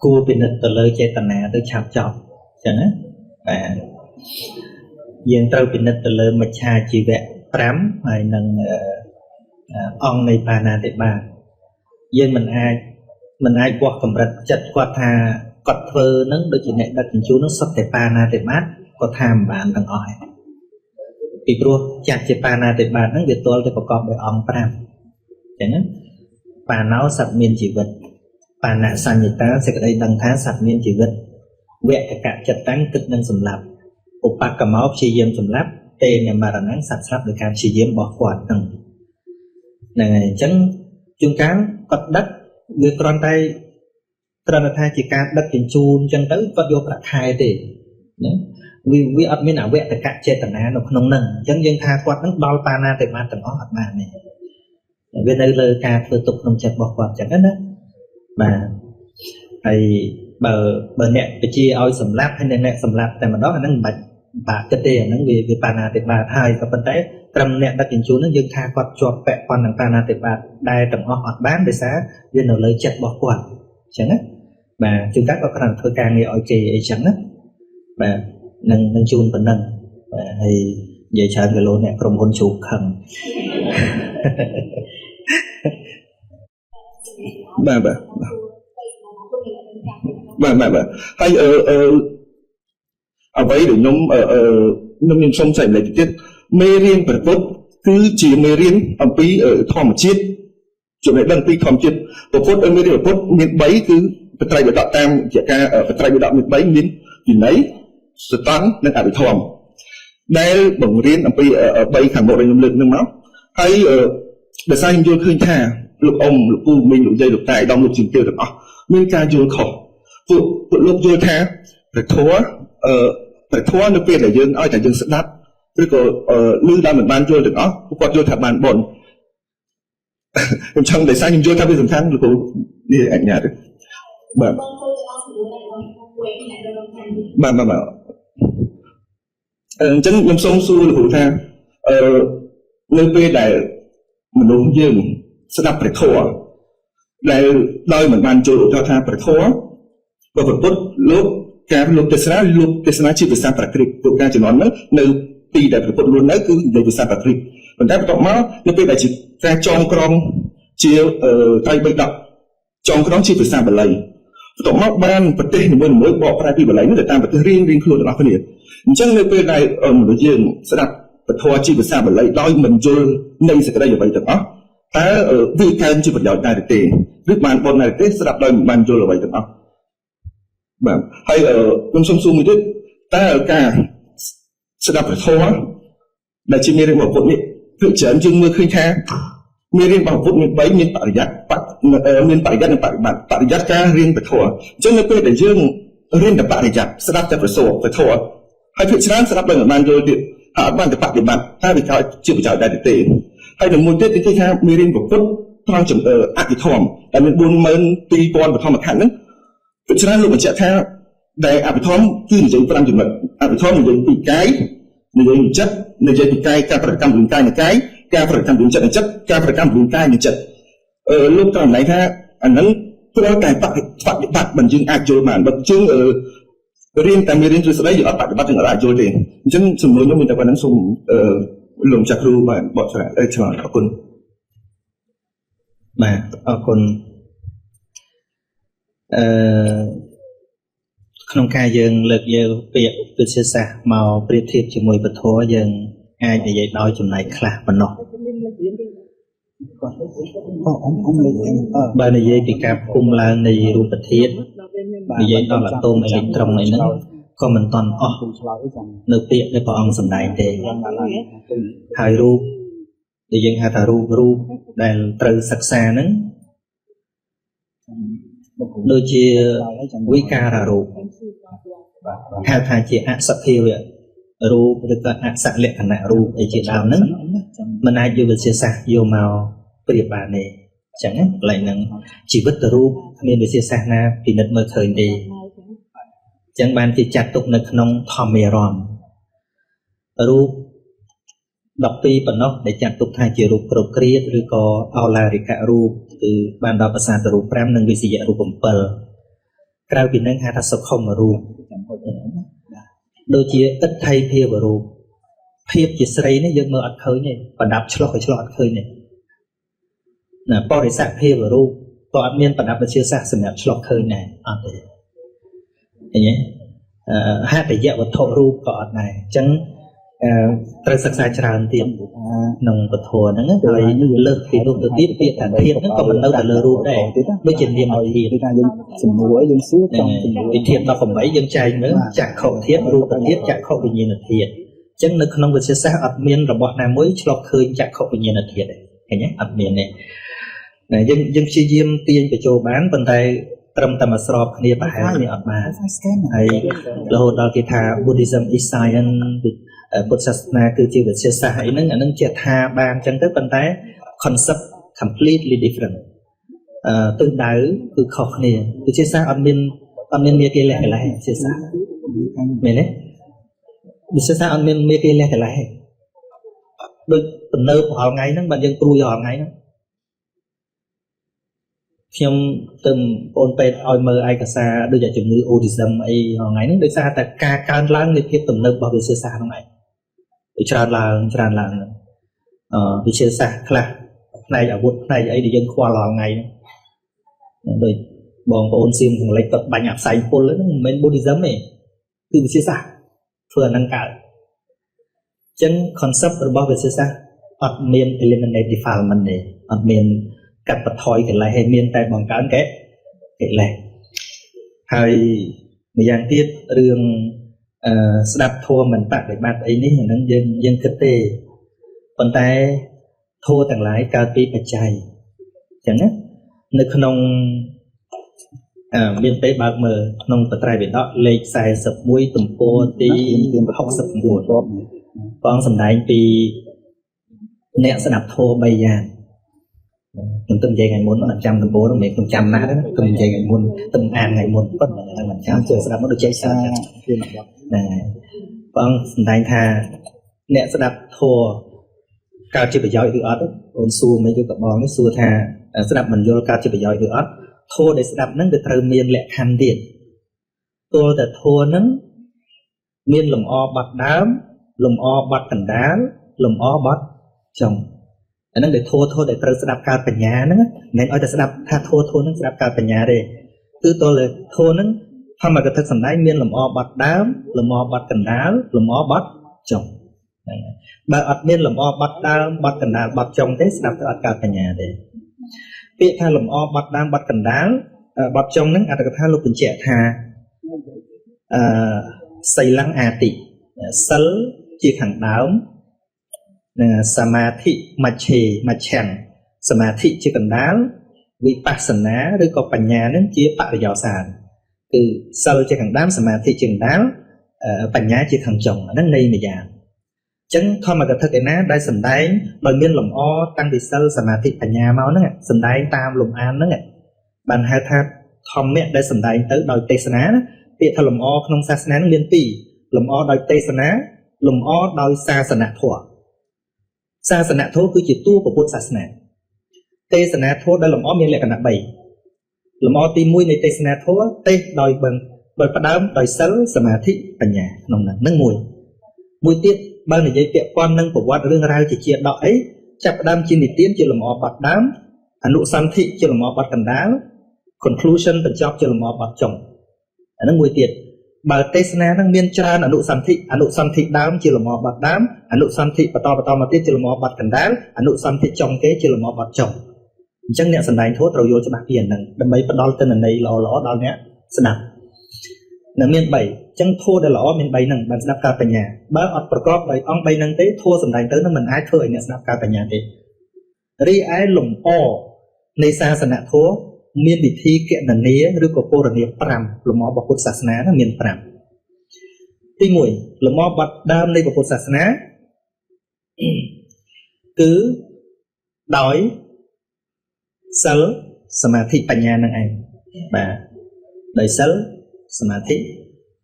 គួរពិនិត្យទៅលើចេតនាទៅឆាប់ចប់អញ្ចឹងណាបាទយើងត្រូវពិនិត្យទៅលើមច្ឆាជីវៈ5ហើយនឹងអង្គនៃបាណាតិបាតយើងមិនអាចវាស់កម្រិតចិត្តគាត់ថាគាត់ធ្វើនឹងដូចជាអ្នកដឹកជញ្ជូននឹងសុទ្ធតែបាណាតិបាតគាត់ថាមិនបានទាំងអស់ឯងពីព្រោះចាស់ជាបាណាតិបាតហ្នឹងវាទល់តែប្រកបដោយអង្គ5អញ្ចឹងណាបាណោសត្វមានជីវិតបាណសញ្ញតាសេចក្តីដឹងថាសត្វមានជីវិតវតកចិត្តតាំងគិតនឹងសម្លាប់ឧបកមោព្យាយាមសម្លាប់ទេនមរណងសត្វស្លាប់ដោយការព្យាយាមរបស់គាត់ហ្នឹងហ្នឹងហើយអញ្ចឹងជួនកាលគាត់ដឹកវាគ្រាន់តែថាជាការដឹកជញ្ជូនអញ្ចឹងទៅគាត់យកប្រាក់ខែទេណាវាអត់មានអវតកចេតនានៅក្នុងហ្នឹងអញ្ចឹងយើងថាគាត់ហ្នឹងដល់បាណាតិបាតទាំងអស់អត់បានទេវានៅលើការធ្វើទុកក្នុងចិត្តរបស់គាត់អញ្ចឹងណាបាទហើយបើអ្នកបជាឲ្យសម្លាប់ហើយអ្នកសម្លាប់តែម្ដងអាហ្នឹងមិនបាច់បាក់គិតទេអាហ្នឹងវាបាណាតិបាតហើយក៏ប៉ុន្តែត្រឹមអ្នកដឹកជញ្ជូនហ្នឹងយើងថាគាត់ជាប់ពាក់ព័ន្ធនឹងបាណាតិបាតដែរទាំងអស់អត់បានដោយសារវានៅលើចិត្តរបស់គាត់អញ្ចឹងណាបាទជួនកាលក៏គ្រាន់តែធ្វើការងារឲ្យគេអីចឹងណាបាទនឹងជូនប៉ុណ្ណឹងបាទហើយនិយាយច្រើនគីឡូអ្នកក្រុមហ៊ុនជួបខឹងបាទបាទបាទបាទហើយអ្វីដែលខ្ញុំខ្ញុំសូមចែកម្លែកទៀតមេរៀនព្រះពុទ្ធគឺជាមេរៀនអំពីធម្មជាតិចំណេះដឹងពីធម្មជាតិព្រះពុទ្ធមេរៀនព្រះពុទ្ធមាន3គឺបត្រៃបិដកតាមជាការបត្រៃបិដកមាន3មានវិន័យសតន្តនិងអភិធម្មដែលបង្រៀនអំពី3ខាងមុខដែលខ្ញុំលើកនឹងមកហើយដោយសារខ្ញុំយល់ឃើញថាលោកអ៊ំលោកពូមីងលោកយាយលោកតាឯកឧត្តមលោកជំទាវទាំងអស់មានការយល់ខុសពួកលោកយល់ថាព្រះធម៌ព្រះធម៌នៅពេលដែលយើងឲ្យតែយើងស្ដាប់ឬក៏ឮដល់មិនបានយល់ទាំងអស់ពួកគាត់យល់ថាបានបុណ្យខ្ញុំចង់ដោយសារខ្ញុំយល់ថាវាសំខាន់លោកគ្រូនេះអញ្ញាតបាទបាទបាទអញ្ចឹងខ្ញុំសូមសួរលោកគ្រូថានៅពេលដែលមនុស្សយើងស្ដាប់ព្រះធម៌ដែលដោយមិនបានយល់ឧទាហរណ៍ថាព្រះធម៌ព្រះពុទ្ធលោកការលោកទេសនាលោកទេសនាជាភាសាប្រាក្រឹតពួកការជំនាន់នោះនៅទីដែលព្រះពុទ្ធរស់នៅគឺនិយាយភាសាប្រាក្រឹតប៉ុន្តែបន្ទាប់មកនៅពេលដែលជាការចងក្រងជាត្រៃបិដកចងក្រងជាភាសាបាលីបន្ទាប់មកបានប្រទេសនីមួយៗបកប្រែពីបាលីនោះទៅតាមប្រទេសរៀងៗខ្លួនទាំងអស់គ្នាអញ្ចឹងនៅពេលដែលមនុស្សយើងស្ដាប់ពធជាភាសាបាលីដោយមិនយល់នៃសេចក្តីអ្វីទាំងអស់តើវាកើនជាប្រយោជន៍ដែរទេឬបានបុណ្យដែរទេស្ដាប់ដោយមិនបានយល់អ្វីទាំងអស់បាទហើយខ្ញុំសូមសួរមួយទៀតតើការស្ដាប់ព្រះធម៌ដែលជាមេរៀនរបស់ពុទ្ធនេះភាគច្រើនយើងមើលឃើញថាមេរៀនរបស់ពុទ្ធមាន3មានបរិយ័ត្តិមានបរិយ័ត្តិនិងបរិបត្តិបរិយ័ត្តិការរៀនព្រះធម៌អញ្ចឹងនៅពេលដែលយើងរៀនតែបរិយ័ត្តិស្ដាប់តែព្រះសូត្រព្រះធម៌ហើយភាគច្រើនស្ដាប់ដោយមិនបានយល់ទៀតហើយអត់បានតែបប្រតិបត្តិតើវាកើតជាប្រយោជន៍ដែរទេហើយនៅមួយទៀតគេថាមេរៀនពុទ្ធត្រង់អភិធម្មដែលមាន42000បឋមខណ្ឌហ្នឹងភាគច្រើនលោកបញ្ជាក់ថាដែលអភិធម្មគឺនិយាយ5ចំណុចអភិធម្មនិយាយពីកាយនិយាយពីចិត្តនិយាយពីកាយការប្រតិកម្មពីកាយនិងកាយការប្រតិកម្មពីចិត្តនិងចិត្តការប្រតិកម្មពីកាយនិងចិត្តលោកត្រង់ណៃថាអាហ្នឹងគ្រាន់តែបប្រតិបត្តិមិនយើងអាចយល់បានបើយើងរៀនតែមេរៀនទ្រឹស្ដីយើងអត់បប្រតិបត្តិយើងអាចយល់ទេអញ្ចឹងសំណួរខ្ញុំមានតែប៉ុណ្្នឹងសូមលោកម្ចាស់គ្រូបាទបកស្រាយឆ្លើយអរគុណបាទអរគុណក្នុងការយើងលើកយកពាក្យវិទ្យាសាស្ត្រមកប្រៀបធៀបជាមួយពធយើងអាចនិយាយដោយចំណែកខ្លះប៉ុណ្ណោះបើនិយាយពីការផ្គុំឡើងនៃរូបធាតុនិយាយដល់អាតូមអេឡិចត្រុងអីហ្នឹងក៏មិនទាន់អស់នៅពាក្យដែលព្រះអង្គសម្ដែងទេហើយរូបដែលយើងហៅថារូបដែលត្រូវសិក្សាហ្នឹងដូចជាវិការរូបហៅថាជាអសភាវៈរូបឬក៏អសលក្ខណៈរូបអីជាដើមហ្នឹងមិនអាចយកវិទ្យាសាស្ត្រយកមកប្រៀបបានទេអញ្ចឹងកន្លែងហ្នឹងជីវិតរូបគ្មានវិទ្យាសាស្ត្រណាពិនិត្យមើលឃើញទេអញ្ចឹងបានគេចាត់ទុកនៅក្នុងធម្មារម្មណ៍រូប12ប៉ុណ្ណោះដែលចាត់ទុកថាជារូបគ្រប់គ្រាតឬក៏អោឡារិករូបគឺបានដល់ប្រសាទរូប5និងវិសយរូប7 ក្រៅពីនឹងហៅថាសុខុមរូបដូចជាអិទ្ធិភាវរូបភាពជាស្រីនេះយើងមើលអត់ឃើញទេប្រដាប់ឆ្លោះក៏ឆ្លោះអត់ឃើញទេណាបរិស័កភាវរូបក៏អត់មានប្រដាប់វិទ្យាសាស្ត្រសម្រាប់ឆ្លោះឃើញដែរអត់ទេឃើញទេហតយវត្ថុរូបក៏អត់ដែរអញ្ចឹងត្រូវសិក្សាច្រើនទៀតក្នុងពធហ្នឹងហើយលើសពីនោះទៅទៀតពាក្យថាធាតុហ្នឹងក៏មិននៅតែលើរូបដែរដូចជានាមធាតុ ដូចថាយើងសំណួរអីយើងសួរចង់សំណួរ ពីធាតុ18យើងចែកមើលចក្ខុធាតុរូបធាតុចក្ខុវិញ្ញាណធាតុអញ្ចឹងនៅក្នុងវិទ្យាសាស្ត្រអត់មានរបស់ណាមួយឆ្លុះឃើញចក្ខុវិញ្ញាណធាតុទេឃើញទេអត់មានទេណាយើងព្យាយាមទាញបញ្ចូលបានប៉ុន្តែត្រឹមតែមកស្របគ្នាប្រហែលគ្នាអត់បានហើយរហូតដល់គេថា Buddhism is science ពុទ្ធសាសនាគឺជាវិទ្យាសាស្ត្រអីហ្នឹងអាហ្នឹងជាថាបានអញ្ចឹងទៅប៉ុន្តែ concept completely different ទិសដៅគឺខុសគ្នាវិទ្យាសាស្ត្រអត់មានអត់មានមានគេលះកលេសវិទ្យាសាស្ត្រមែនទេវិទ្យាសាស្ត្រអត់មានមានគេលះកលេសដូចទំនើបរាល់ថ្ងៃហ្នឹងបាទយើងព្រួយរាល់ថ្ងៃហ្នឹងខ្ញុំទៅបងពេទ្យឲ្យមើលឯកសារដូចជាជំងឺ autism អីរាល់ថ្ងៃហ្នឹងដោយសារតែការកើនឡើងនៃភាពទំនើបរបស់វិទ្យាសាស្ត្រហ្នឹងឯងវាច្រើនឡើងច្រើនឡើងអឺវិទ្យាសាស្ត្រខ្លះផ្នែកអាវុធផ្នែកអីដែលយើងខ្វល់រាល់ថ្ងៃហ្នឹងដូចបងប្អូនសៀមខាងលិចគាត់បាញ់អាផ្សែងពុលហ្នឹងមិនមែន Buddhism ទេគឺវិទ្យាសាស្ត្រធ្វើអាហ្នឹងកើតអញ្ចឹង concept របស់វិទ្យាសាស្ត្រអត់មាន eliminate defilement ទេអត់មានកាត់បន្ថយកិលេសហើយមានតែបង្កើនកិលេសហើយម្យ៉ាងទៀតរឿងអឺស្ដាប់ធម៌មិនបដិបត្តិអីនេះអាហ្នឹងយើងយើងគិតទេប៉ុន្តែធម៌ទាំងឡាយកើតពីបច្ច័យអញ្ចឹងណានៅក្នុងអឺមានពេលបើកមើលក្នុងបត្រៃបិដកលេខ41ទំព័រទី69ព្រះអង្គសម្ដែងពីអ្នកស្ដាប់ធម៌3យ៉ាងខ្ញុំទៅនិយាយថ្ងៃមុនអត់ចាំទំព័រហ្នឹងមិនខ្ញុំចាំណាស់ទេខ្ញុំនិយាយថ្ងៃមុនទៅអានថ្ងៃមុនប៉ុន្តែហ្នឹងមិនចាំចូលស្ដាប់មកដូចចេះសារហ្នឹងហើយព្រះអង្គសម្ដែងថាអ្នកស្ដាប់ធម៌កើតជាប្រយោជន៍ឬអត់អូនសួរមិនឬក៏បងនេះសួរថាស្ដាប់មិនយល់កើតជាប្រយោជន៍ឬអត់ធម៌ដែលស្ដាប់ហ្នឹងវាត្រូវមានលក្ខខណ្ឌទៀតទល់តែធម៌ហ្នឹងមានលំអបត់ដើមលំអបត់កណ្ដាលលំអបត់ចុងអាហ្នឹងដែលធម៌ធម៌ដែលត្រូវស្ដាប់កើតបញ្ញាហ្នឹងមិនមែនឲ្យតែស្ដាប់ថាធម៌ធម៌ហ្នឹងស្ដាប់កើតបញ្ញាទេគឺទល់តែធម៌ហ្នឹងធម្មកថាសម្ដែងមានលំអបត់ដើមលំអបត់កណ្ដាលលំអបត់ចុងហ្នឹងបើអត់មានលំអបត់ដើមបត់កណ្ដាលបត់ចុងទេស្ដាប់ទៅអត់កើតបញ្ញាទេពាក្យថាលំអបត់ដើមបត់កណ្ដាលបត់ចុងហ្នឹងអត្ថកថាលោកបញ្ជាក់ថាអឺសីលੰអាតិសិលជាខាងដើមនិងសមាធិមច្ឆេមច្ឆੰសមាធិជាកណ្ដាលវិបស្សនាឬក៏បញ្ញានឹងជាបរិយោសានគឺសិលជាខាងដើមសមាធិជាកណ្ដាលបញ្ញាជាខាងចុងអាហ្នឹងន័យម្យ៉ាងអញ្ចឹងធម្មកថាឯណាដែលសំដែងដោយមានលំអតាំងពីសិលសមាធិបញ្ញាមកហ្នឹងសំដែងតាមលំអានហ្នឹងបានហៅថាធម្មៈដែលសំដែងទៅដោយទេសនាណាពាក្យថាលំអក្នុងសាសនានឹងមានពីរលំអដោយទេសនាលំអដោយសាសនធម៌សាសនធម៌គឺជាតួពុទ្ធសាសនាទេសនាធម៌ដែលលំអមានលក្ខណៈ3លំអទី1នៃទេសនាធម៌ទេសដោយបឹងដោយផ្ដើមដោយសិលសមាធិបញ្ញាក្នុងហ្នឹងនឹងមួយមួយទៀតបើនិយាយពាក់ព័ន្ធនឹងប្រវត្តិរឿងរ៉ាវជាជាដកអីចាប់ផ្ដើមជានិទានជាលំអបត់ដើមអនុសន្ធិជាលំអបត់កណ្ដាល conclusion បញ្ចប់ជាលំអបត់ចុងអាហ្នឹងមួយទៀតបើទេសនាហ្នឹងមានច្រើនអនុសន្ធិអនុសន្ធិដើមជាលំអបត់ដើមអនុសន្ធិបន្តបន្តមកទៀតជាលំអបត់កណ្ដាលអនុសន្ធិចុងគេជាលំអបត់ចុងអញ្ចឹងអ្នកសម្ដែងធម៌ត្រូវយល់ច្បាស់ពីអាហ្នឹងដើម្បីផ្ដល់ទិន្នន័យល្អៗដល់អ្នកស្ដាប់នឹងមាន3អញ្ចឹងធម៌ដែលល្អមាន3ហ្នឹងបានស្ដាប់កើតបញ្ញាបើអត់ប្រកបដោយអង្គ3ហ្នឹងទេធម៌សម្ដែងទៅនឹងមិនអាចធ្វើឲ្យអ្នកស្ដាប់កើតបញ្ញាទេរីឯលំអនៃសាសនធម៌មានវិធីគណនាឬក៏ពរណី5លំអរបស់ពុទ្ធសាសនាហ្នឹងមាន5ទី1លំអបត់ដើមនៃពុទ្ធសាសនាគឺដោយសិលសមាធិបញ្ញានឹងឯងបាទដោយសិលសមាធិ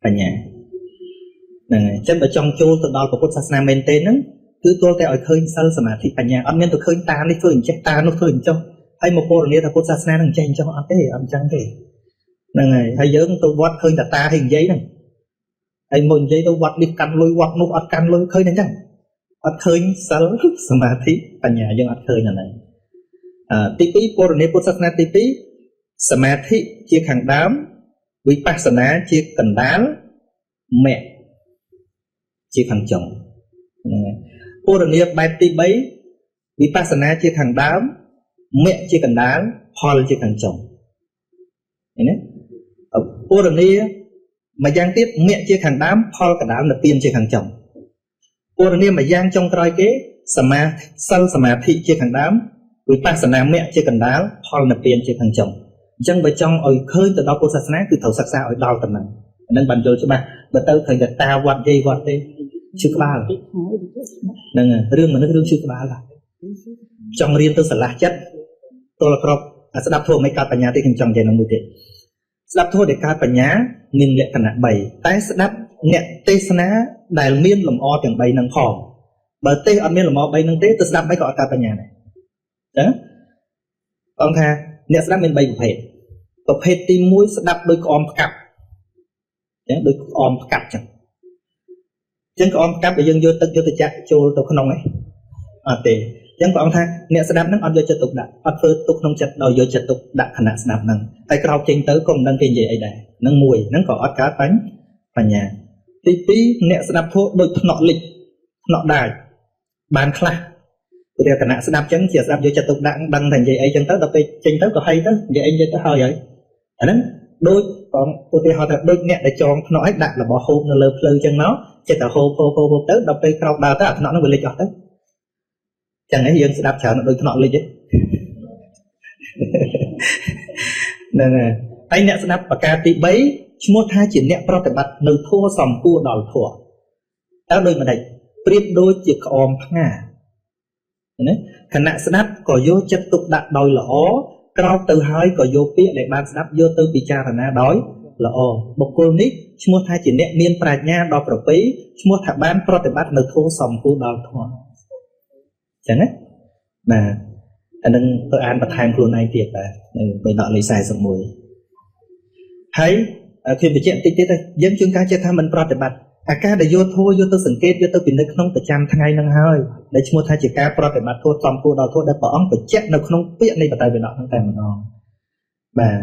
បញ្ញាហ្នឹងហើយអញ្ចឹងបើចង់ចូលទៅដល់ពុទ្ធសាសនាមែនទេហ្នឹងគឺទល់តែឲ្យឃើញសិលសមាធិបញ្ញាអត់មានទៅឃើញតានេះធ្វើអញ្ចេះតានោះធ្វើអញ្ចោះហើយមកពរនាថាពុទ្ធសាសនានឹងអញ្ចេះអញ្ចោះអត់ទេអត់អញ្ចឹងទេ ហ្នឹងហើយហើយយើងទៅវត្តឃើញតាតាឲ្យនិយាយហ្នឹងហើយមកនិយាយទៅវត្តនេះកាន់លុយវត្តនោះអត់កាន់លុយឃើញតែអញ្ចឹងអត់ឃើញសិលសមាធិបញ្ញាយើងអត់ឃើញអាហ្នឹងទី2ពរនីពុទ្ធសាសនាទី2សមាធិជាខាងដើមវិបស្សនាជាកណ្ដាលមគ្គជាខាងចុងហ្នឹងហើយពរនីបែបទី3វិបស្សនាជាខាងដើមមគ្គជាកណ្ដាលផលជាខាងចុងឃើញទេពរនីមួយយ៉ាងទៀតមគ្គជាខាងដើមផលកណ្ដាលនិព្វានជាខាងចុងពរនីមួយយ៉ាងចុងក្រោយគេសមាសិលសមាធិជាខាងដើមវិបស្សនាមគ្គជាកណ្ដាលផលនិព្វានជាខាងចុងអញ្ចឹងបើចង់ឲ្យឃើញទៅដល់ពុទ្ធសាសនាគឺត្រូវសិក្សាឲ្យដល់តំណែងអានឹងបានយល់ច្បាស់បើទៅឃើញតែតាវត្តយាយវត្តទេឈឺក្បាលហ្នឹងរឿងមនុស្សរឿងឈឺក្បាលតាចង់រៀនទៅស្រឡះចិត្តទល់ក្របស្ដាប់ធម៌មិនកើតបញ្ញាទេខ្ញុំចង់និយាយនឹងមួយទៀតស្ដាប់ធម៌ដែលកើតបញ្ញាមានលក្ខណៈ3តែស្ដាប់អ្នកទេសនាដែលមានលម្អទាំង3នឹងផងបើទេសអត់មានលម្អ3នឹងទេទៅស្ដាប់មិនក៏អត់កើតបញ្ញាដែរចឹងបងថាអ្នកស្ដាប់មាន3ប្រភេទប្រភេទទី1ស្ដាប់ដោយក្អមផ្កាប់ចឹងដោយក្អមផ្កាប់ចឹងចឹងក្អមផ្កាប់ដែលយើងយកទឹកយកទៅចាក់ចូលទៅក្នុងឯងអត់ទេចឹងព្រះអង្គថាអ្នកស្ដាប់ហ្នឹងអត់យកចិត្តទុកដាក់អត់ធ្វើទុកក្នុងចិត្តដោយយកចិត្តទុកដាក់ខណៈស្ដាប់ហ្នឹងហើយក្រោកចេញទៅក៏មិនដឹងគេនិយាយអីដែរហ្នឹងមួយហ្នឹងក៏អត់កើតបញ្ញាទី2អ្នកស្ដាប់ធម៌ដូចថ្នាក់លិចថ្នាក់ដាច់បានខ្លះព្រោះគណៈស្ដាប់ចឹងជាស្ដាប់យកចិត្តទុកដាក់ដឹងថានិយាយអីចឹងទៅដល់ពេលចេញទៅក៏ហីទៅនិយាយអីនិយាយទៅហើយហើយអាហ្នឹងដូចបងឧទាហរណ៍ថាដូចអ្នកដែលចងថ្នាក់ឲ្យដាក់របស់ហូបនៅលើផ្លូវចឹងមកចិត្តតែហូបហូបហូបទៅដល់ពេលក្រោកដើរទៅអាថ្នាក់ហ្នឹងវាលិចអស់ទៅចឹងឯងយើងស្ដាប់ច្រើនដូចថ្នាក់លិចហ្នឹងហើយអ្នកស្ដាប់ប្រការទី3ឈ្មោះថាជាអ្នកប្រតិបត្តិនៅធម៌សំគួរដល់ធម៌តើដូចម្ដេចប្រៀបដូចជាក្អមផ្ងាណាខណៈស្ដាប់ក៏យកចិត្តទុកដាក់ដោយល្អក្រោកទៅហើយក៏យកពាក្យដែលបានស្ដាប់យកទៅពិចារណាដោយល្អបុគ្គលនេះឈ្មោះថាជាអ្នកមានប្រាជ្ញាដ៏ប្រពៃឈ្មោះថាបានប្រតិបត្តិនៅធម៌សំគួរដល់ធម៌ចឹងណាបាទអានឹងទៅអានបន្ថែមខ្លួនឯងទៀតបាទនៅបិដកលេខ41ហើយខ្ញុំបញ្ជាក់តិចទៀតថាយើងជួនកាលចេះថាមិនប្រតិបត្តិអាការដែលយកធម៌យកទៅសង្កេតយកទៅពិនិត្យក្នុងប្រចាំថ្ងៃនឹងហើយដែលឈ្មោះថាជាការប្រតិបត្តិធម៌សំគួរដល់ធម៌ដែលព្រះអង្គបញ្ជាក់នៅក្នុងពាក្យនៃបត្រៃបិដកហ្នឹងតែម្ដងបាទ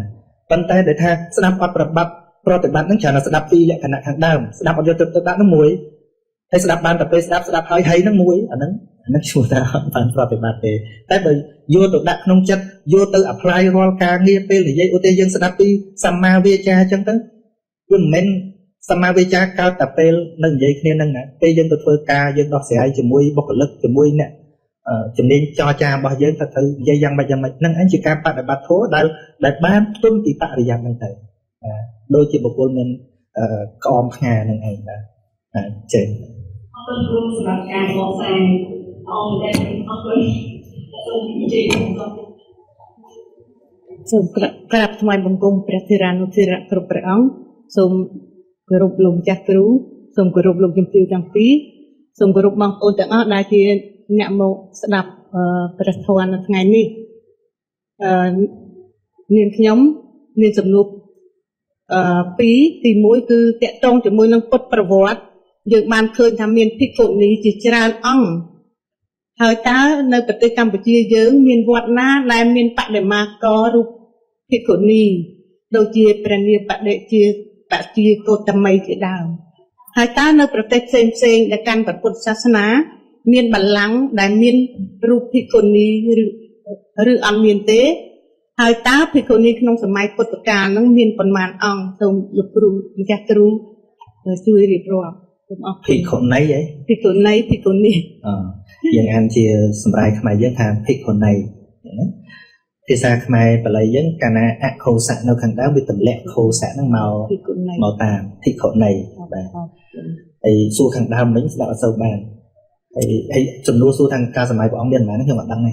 ប៉ុន្តែដែលថាស្ដាប់អត់ប្រតិបត្តិហ្នឹងច្រើនតែស្ដាប់ពីលក្ខណៈខាងដើមស្ដាប់អត់យកទៅដាក់ហ្នឹងមួយហើយស្ដាប់បានតែពេលស្ដាប់ហើយហើយហ្នឹងមួយអាហ្នឹងឈ្មោះថាអត់បានប្រតិបត្តិទេតែបើយកទៅដាក់ក្នុងចិត្តយកទៅ apply រាល់ការងារពេលនិយាយឧទាហរណ៍យើងស្ដាប់ពីសម្មាវាចាអញ្ចឹងទៅវាមិនមែនសម្មាវាចាកើតតែពេលនៅនិយាយគ្នាហ្នឹងណាពេលយើងទៅធ្វើការយើងដោះស្រាយជាមួយបុគ្គលិកជាមួយអ្នកជំនាញចរចារបស់យើងថាត្រូវនិយាយយ៉ាងម៉េចយ៉ាងម៉េចហ្នឹងឯងជាការបដិបត្តិធម៌ដែលបានផ្ទុំពីបរិយ័តហ្នឹងទៅបាទដូចជាបុគ្គលមានក្អមផ្ងាហ្នឹងឯងបាទចេះអរគុណគ្រូសម្រាប់ការបកស្រាយអរគុណអរគុណសូមនិយាយសូមក្រាបថ្វាយបង្គំព្រះធេរានុធេរៈគ្រប់ព្រះអង្គសូមគោរពលោកម្ចាស់គ្រូសូមគោរពលោកជំទាវទាំងពីរសូមគោរពបងប្អូនទាំងអស់ដែលជាអ្នកមកស្ដាប់ព្រះធម៌នៅថ្ងៃនេះនាងខ្ញុំមានសំណួរពីរទី1គឺតកតងជាមួយនឹងពុទ្ធប្រវត្តិយើងបានឃើញថាមានភិក្ខុនីជាច្រើនអង្គហើយតើនៅប្រទេសកម្ពុជាយើងមានវត្តណាដែលមានបដិមាកររូបភិក្ខុនីដូចជាព្រះនាងបដិជាបជាកោតមីជាដើមហើយតើនៅប្រទេសផ្សេងៗដែលកាន់ព្រះពុទ្ធសាសនាមានបល្ល័ង្កដែលមានរូបភិក្ខុនីឬអត់មានទេហើយតើភិក្ខុនីក្នុងសម័យពុទ្ធកាលហ្នឹងមានប៉ុន្មានអង្គសូមលោកគ្រូម្ចាស់គ្រូជួយរៀបរាប់សូមអរគុណ ភិក្ខុនីហីភិក្ខុនីភិក្ខុនីយើងអានជាសម្រាយខ្មែរយើងថាភិក្ខុនីណាភាសាខ្មែរបាលីយើងកាលណាអខោសៈនៅខាងដើមវាទម្លាក់ខោសៈហ្នឹងមកតាមភិក្ខុនីបាទហើយសួរខាងដើមវិញស្ដាប់អត់សូវបានហើយចំនួនសួរខាងការសម័យព្រះអង្គមានប៉ុន្មានខ្ញុំអត់ដឹងទេ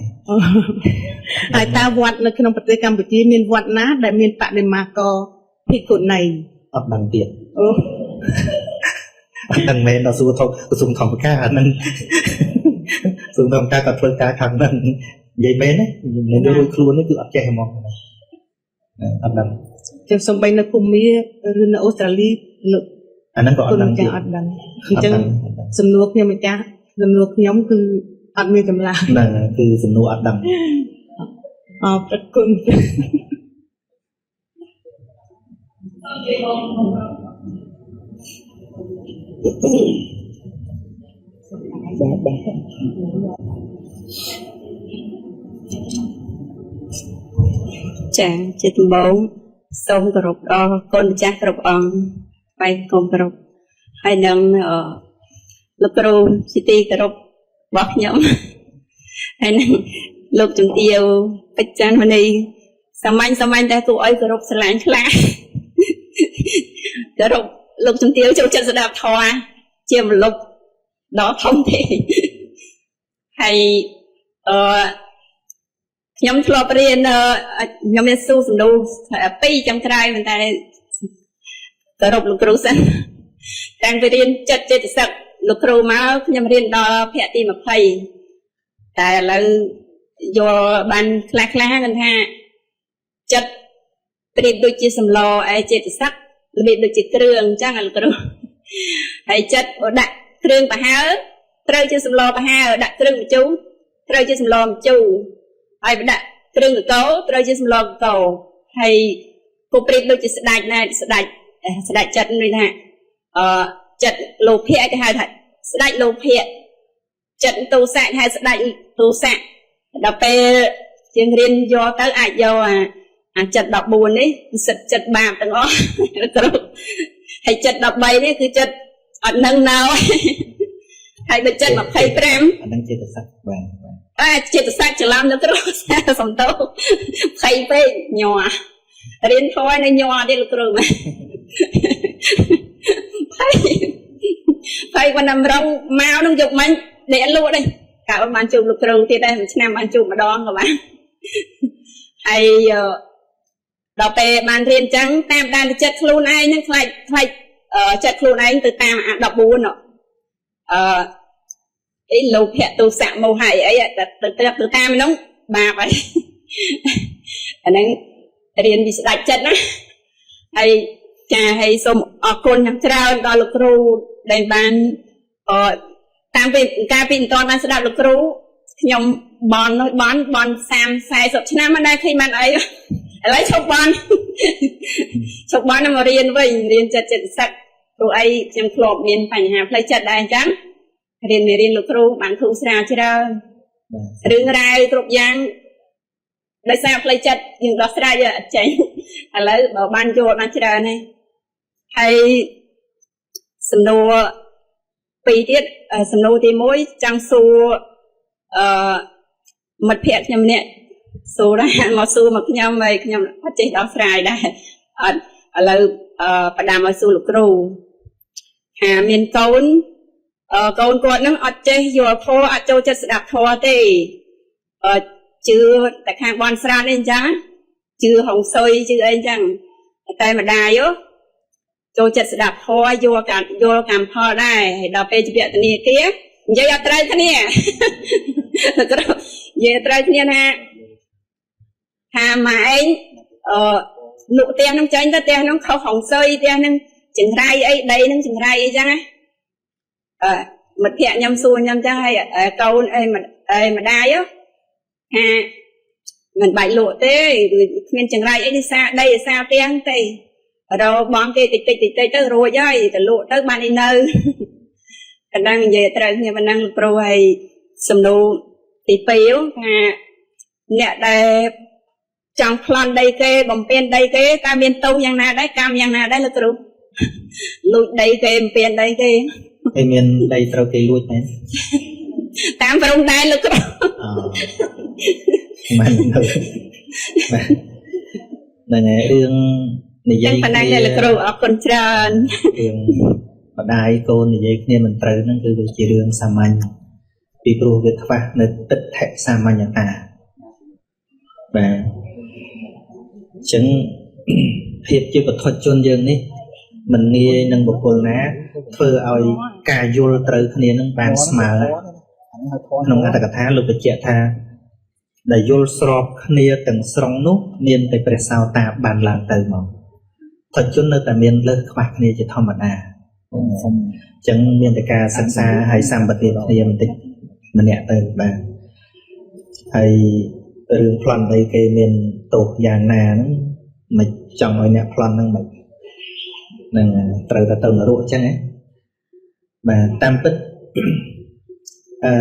ហើយតើវត្តនៅក្នុងប្រទេសកម្ពុជាមានវត្តណាដែលមានបដិមាករភិក្ខុនីអត់ដឹងទៀតអូអត់ដឹងមែនដល់សួរធំក្រសួងធម្មការអាហ្នឹងក្រសួងធម្មការក៏ធ្វើការខាងហ្នឹងនិយាយមែនទេមិនរួចខ្លួននេះគឺអត់ចេះហ្មងអត់ដឹង ចឹងសំបីនៅភូមាឬនៅអូស្ត្រាលីលោក អាហ្នឹងក៏អ គុណ ត់ដឹងទៀត ម្ចាស់អត់ដឹងអញ្ចឹងសំណួរខ្ញុំម្ចាស់សំណួរខ្ញុំគឺអត់មានចម្លើយ ហ្នឹងគឺសំណួរអត់ដឹង អរព្រគុណ សូមជម្រាបបង បាទបាទ ចាជាដំបូងសូមគោរពដល់គុណម្ចាស់គ្រប់អង្គបែកគុំគោរពហើយនឹងអឺលោកគ្រូជាទីគោរពរបស់ខ្ញុំ ហើយនឹងលោកជំទាវពេជ្រច័ន្ទមនីសាមញ្ញសាមញ្ញតែគួរឲ្យគោរពស្រឡាញ់ខ្លាំង គោរពលោកជំទាវចូលចិត្តស្ដាប់ធម៌ជាមលុបដ៏ធំទេ ហើយអឺ ខ្ញុំធ្លាប់រៀនអឺខ្ញុំមានសួរសំណួរពីរចុងក្រោយប៉ុន្តែគោរពលោកគ្រូសិនតាំងពីរៀនចិត្តចេតសិកលោកគ្រូមកខ្ញុំរៀនដល់ភាគទី20តែឥឡូវយល់បានខ្លះខ្លះគាត់ថាចិត្តប្រៀបដូចជាសម្លឯចេតសិករបៀបដូចជាគ្រឿងអញ្ចឹងលោកគ្រូហើយចិត្តបើដាក់គ្រឿងប្រហើរត្រូវជាសម្លប្រហើរដាក់គ្រឿងម្ជូរត្រូវជាសម្លម្ជូរ ហើយបដាក់គ្រឿងកកោត្រូវជាសម្លកកោហើយគូប្រៀបដូចជាស្ដាច់ដែរស្ដាច់ស្ដាច់ចិត្តដូចថាអឺចិត្តលោភៈគេហៅថាស្ដាច់លោភៈចិត្តទោសៈគេហៅស្ដាច់ទោសៈដល់ពេលជាងរៀនយកទៅអាចយកអាអាចិត្ត14នេះគឺសិតចិត្តបាបទាំងអស់គ្រូហើយចិត្ត13នេះគឺចិត្តអត់នឹងណោហើយបើចិត្ត25 អាហ្នឹងចេតសិកបាទបាទ អាចិត្តសាច់ច្រឡំនៅគ្រូសំទោភ័យពេកញ័ររៀនធម៌នៅញ័រទៀតលោកគ្រូមែនភ័យភ័យគាត់តែរងមកនឹងយកមិញដេកលក់នេះកាលបានជួបលោកគ្រូទៀតដែរមួយឆ្នាំបានជួបម្ដងក៏បានហើយដល់ពេលបានរៀនចឹងតាមដានចិត្តខ្លួនឯងហ្នឹងខ្លាចខ្លាចចិត្តខ្លួនឯងទៅតាមអា14អឺ អីលោភៈទោសៈមោហៈអីទៅទៅទៅតាមហ្នឹងបាបហើយអាហ្នឹងរៀនពីស្ដាច់ចិត្តណាហើយចាហើយសូមអរគុណយ៉ាងច្រើនដល់លោកគ្រូដែលបានអឺតាមពីកាលពីមិនទាន់បានស្ដាប់លោកគ្រូខ្ញុំបននោះបនបន30 40ឆ្នាំមិនដែលឃើញបានអីឥឡូវឈប់បនឈប់បនមករៀនវិញរៀនចិត្តចិត្តសឹកព្រោះអីខ្ញុំធ្លាប់មានបញ្ហាផ្លូវចិត្តដែរអញ្ចឹងរៀនមេរៀនលោកគ្រូបានធូរស្រាលច្រើន បាទ រឿងរ៉ាវគ្រប់យ៉ាងដោយសារផ្លូវចិត្តយើងដោះស្រាយវាអត់ចេញឥឡូវបើបានយល់បានច្រើនហើយហើយសំណួរពីរទៀតសំណួរទី1ចង់សួរអឺមិត្តភ័ក្តិខ្ញុំម្នាក់សួរដែរមកសួរមកខ្ញុំហើយខ្ញុំអត់ចេះដោះស្រាយដែរអត់ឥឡូវអឺផ្ដាំឲ្យសួរលោកគ្រូថាមានកូនកូនគាត់នឹងអត់ចេះយល់ធម៌អត់ចូលចិត្តស្ដាប់ធម៌ទេអឺជឿតែខាងបនស្រាននេះអញ្ចឹងជឿហុងស៊ុយជឿអីអញ្ចឹងតែម្ដាយចូលចិត្តស្ដាប់ធម៌យល់កម្មយល់កម្មផលដែរហើយដល់ពេលជាវតនីគានិយាយអត់ត្រូវគ្នាគ្រូនិយាយត្រូវគ្នាថាថាម៉ែឯងអឺលក់ផ្ទះនឹងចេញទៅផ្ទះនឹងខុសហុងស៊ុយផ្ទះនឹងចង្រៃអីដីនឹងចង្រៃអីចឹងណាអឺមិត្តភក្តិខ្ញុំសួរខ្ញុំចឹងហើយកូនអីអីម្ដាយថាមិនបាច់លក់ទេគ្មានចង្រៃអីទេសាដីសាផ្ទះទេរកបងគេតិចតិចតិចទៅរួចហើយទៅលក់ទៅបានអីនៅកណ្ដឹងនិយាយត្រូវគ្នាប៉ុណ្ណឹងប្រូហើយសំណួរទី2ថាអ្នកដែលចង់ប្លន់ដីគេបំពេញដីគេតើមានទោសយ៉ាងណាដែរកម្មយ៉ាងណាដែរលោកគ្រូលួចដីគេបំពេញដីគេ ហើយមានដីត្រូវគេលួចមែន តាមព្រំដែនលោកគ្រូ អមិនទៅបាទហ្នឹងហើយរឿងនិយាយ ប៉ុណ្ណឹងដែរលោកគ្រូអរគុណច្រើន រឿងម្ដាយកូននិយាយគ្នាមិនត្រូវហ្នឹងគឺវាជារឿងសាមញ្ញពីព្រោះវាខ្វះនៅទិដ្ឋិសាមញ្ញតាបាទអញ្ចឹងភាពជាបុថុជនយើងនេះមិនងាយនឹងបុគ្គលណាធ្វើឲ្យការយល់ត្រូវគ្នានឹងបានស្មើក្នុងអត្ថកថាលោកបញ្ជាក់ថាដែលយល់ស្របគ្នាទាំងស្រុងនោះមានតែព្រះសោតាបានឡើងទៅមក ថជននៅតែមានលើសខ្វះគ្នាជាធម្មតា សូម អញ្ចឹងមានតែការសិក្សាហើយសម្បទាគ្នាបន្តិចម្នាក់ទៅបាទហើយរឿងប្លន់ដីគេមានទោសយ៉ាងណាហ្នឹងមិនចង់ឲ្យអ្នកប្លន់ហ្នឹងមិនហ្នឹងត្រូវតែទៅនរកអញ្ចឹងហ៎បាទតាមពិតអឺ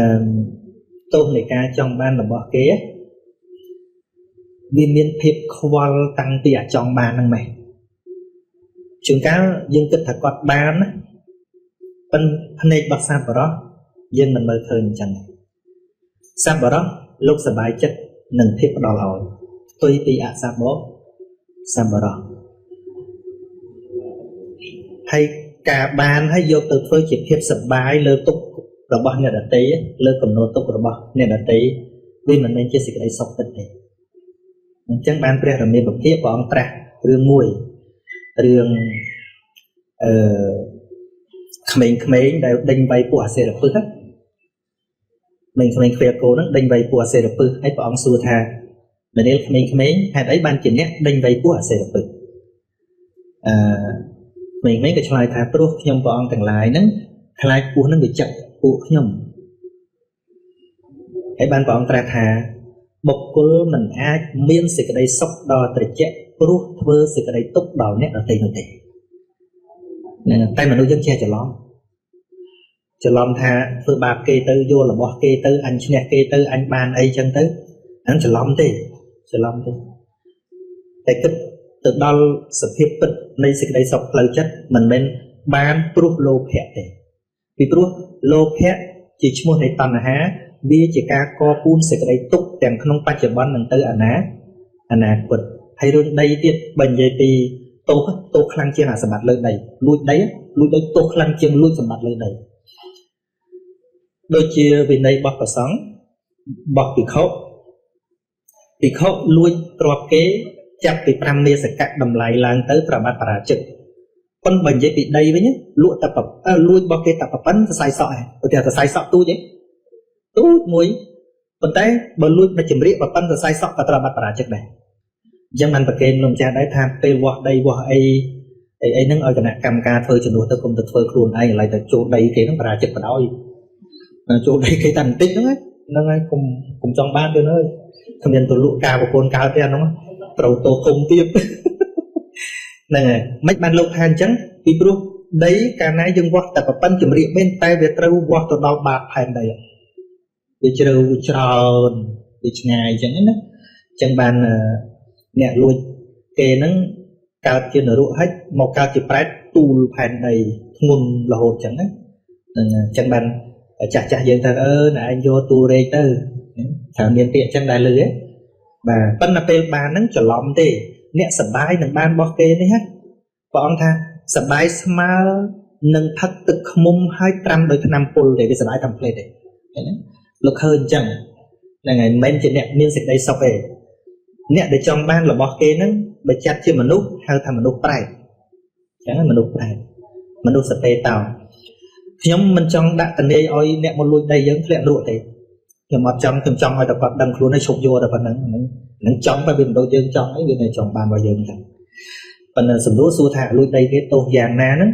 ទោសនៃការចង់បានរបស់គេវាមានភាពខ្វល់តាំងពីអាចង់បានហ្នឹងម៉េះជួនកាលយើងគិតថាគាត់បានណាប៉ុន្តែភ្នែករបស់សប្បុរសយើងមិនមើលឃើញអញ្ចឹងសប្បុរសលោកសប្បាយចិត្តនឹងភាពផ្ដល់ឲ្យផ្ទុយពីអសប្បុរសសប្បុរសហើយការបានហើយយកទៅធ្វើជាភាពសប្បាយលើទុក្ខរបស់អ្នកដទៃលើកំណត់ទុក្ខរបស់អ្នកដទៃវាមិនមែនជាសេចក្តីសុខពិតទេអញ្ចឹងបានព្រះរាមាពភាព្រះអង្គត្រាស់រឿងមួយរឿងអឺក្មេងៗដែលដេញវាយពួកអាសិរពឹសក្មេងៗខ្វៀលគោហ្នឹងដេញវាយពួកអាសិរពឹសហើយព្រះអង្គសួរថាមនាលក្មេងៗហេតុអីបានជាអ្នកដេញវាយពួកអាសិរពឹសអឺក្មេងៗក៏ឆ្លើយថាព្រោះខ្ញុំព្រះអង្គទាំងឡាយហ្នឹងខ្លាចពស់ហ្នឹងវាចឹកពួកខ្ញុំហើយបានព្រះអង្គត្រាស់ថាបុគ្គលមិនអាចមានសេចក្តីសុខដល់ត្រជាក់ព្រោះធ្វើសេចក្តីទុក្ខដល់អ្នកដទៃនោះទេហ្នឹងតែមនុស្សយើងចេះច្រឡំថាធ្វើបាបគេទៅយករបស់គេទៅអញឈ្នះគេទៅអញបានអីចឹងទៅហ្នឹងច្រឡំទេតែគិតទៅដល់សភាពពិតនៃសេចក្តីសុខផ្លូវចិត្តមិនមែនបានព្រោះលោភៈទេពីព្រោះលោភៈជាឈ្មោះនៃតណ្ហាវាជាការកពូនសេចក្តីទុក្ខទាំងក្នុងបច្ចុប្បន្ននិងទៅអនាគតហើយរឿងដីទៀតបើនិយាយពីទោសខ្លាំងជាងអាសម្បត្តិលើដីលួចដីទោសខ្លាំងជាងលួចសម្បត្តិលើដីដូចជាវិន័យរបស់ព្រះសង្ឃរបស់ភិក្ខុលួចទ្រព្យគេចាប់ពី5នាសកៈតម្លៃឡើងទៅប្របាត់បរាជិកប៉ុន្តែបើនិយាយពីដីវិញលក់តែលួចរបស់គេតែប៉ុណ្ណសរសៃសក់ឯងឧទាហរណ៍សរសៃសក់ទូចឯងទូចមួយប៉ុន្តែបើលួចមកចម្រៀកប៉ុណ្ណសរសៃសក់ក៏ត្រូវបាត់បរាជិកដែរអញ្ចឹងបានប្រកេនលោកម្ចាស់ដែរថាពេលវាស់ដីវាស់អីហ្នឹងឲ្យគណៈកម្មការធ្វើជំនួសទៅកុំទៅធ្វើខ្លួនឯងឥឡូវទៅចូលដីគេហ្នឹងបរាជិកបណ្ដោយចូលដីគេតែបន្តិចហ្នឹងហើយកុំចង់បានទៅអើយគ្មានទៅលក់ការប្រពន្ធកើតទេអាហ្នឹងត្រូវទោសធំទៀតហ្នឹងហើយមិនបានលោកថាអញ្ចឹងពីព្រោះដីកាលណាយើងវាស់តែប៉ុណ្ណចម្រៀកមែនតែវាត្រូវវាស់ទៅដល់បាតផែនដីវាជ្រៅច្រើនវាឆ្ងាយអញ្ចឹងណាអញ្ចឹងបានអ្នកលួចគេហ្នឹងកើតជានរកហិចមកកើតជាប្រែតទូលផែនដីធ្ងន់រហូតអញ្ចឹងណាហ្នឹងអញ្ចឹងបានចាស់យើងថាណែឯងយកទូរែកទៅថាមានពាក្យអញ្ចឹងដែរលឺហ៎បាទប៉ុន្តែពេលបានហ្នឹងច្រឡំទេអ្នកសបាយនឹងបានរបស់គេនេះហ៎ព្រះអង្គថាសបាយស្មើនឹងផឹកទឹកឃ្មុំហើយត្រាំដោយថ្នាំពុលទេវាសបាយតាមផ្លេតទេឃើញទេលោកឃើញអញ្ចឹងហ្នឹងហើយមិនមែនជាអ្នកមានសេចក្តីសុខទេអ្នកដែលចង់បានរបស់គេហ្នឹងបើចាត់ជាមនុស្សហៅថាមនុស្សប្រែតអញ្ចឹងមនុស្សប្រែតមនុស្សសតេតោខ្ញុំមិនចង់ដាក់តនាយឲ្យអ្នកមកលួចដីយើងធ្លាក់លក់ទេខ្ញុំអត់ចង់ខ្ញុំចង់ឲ្យតែគាត់ដឹងខ្លួនហើយឈប់យកតែប៉ុណ្្នឹងហ្នឹងចង់តែវាមិនដូចយើងចង់អីវានៅចង់បានរបស់យើងអញ្ចឹងប៉ុន្តែសំណួរសួរថាលួចដីគេទោសយ៉ាងណាហ្នឹង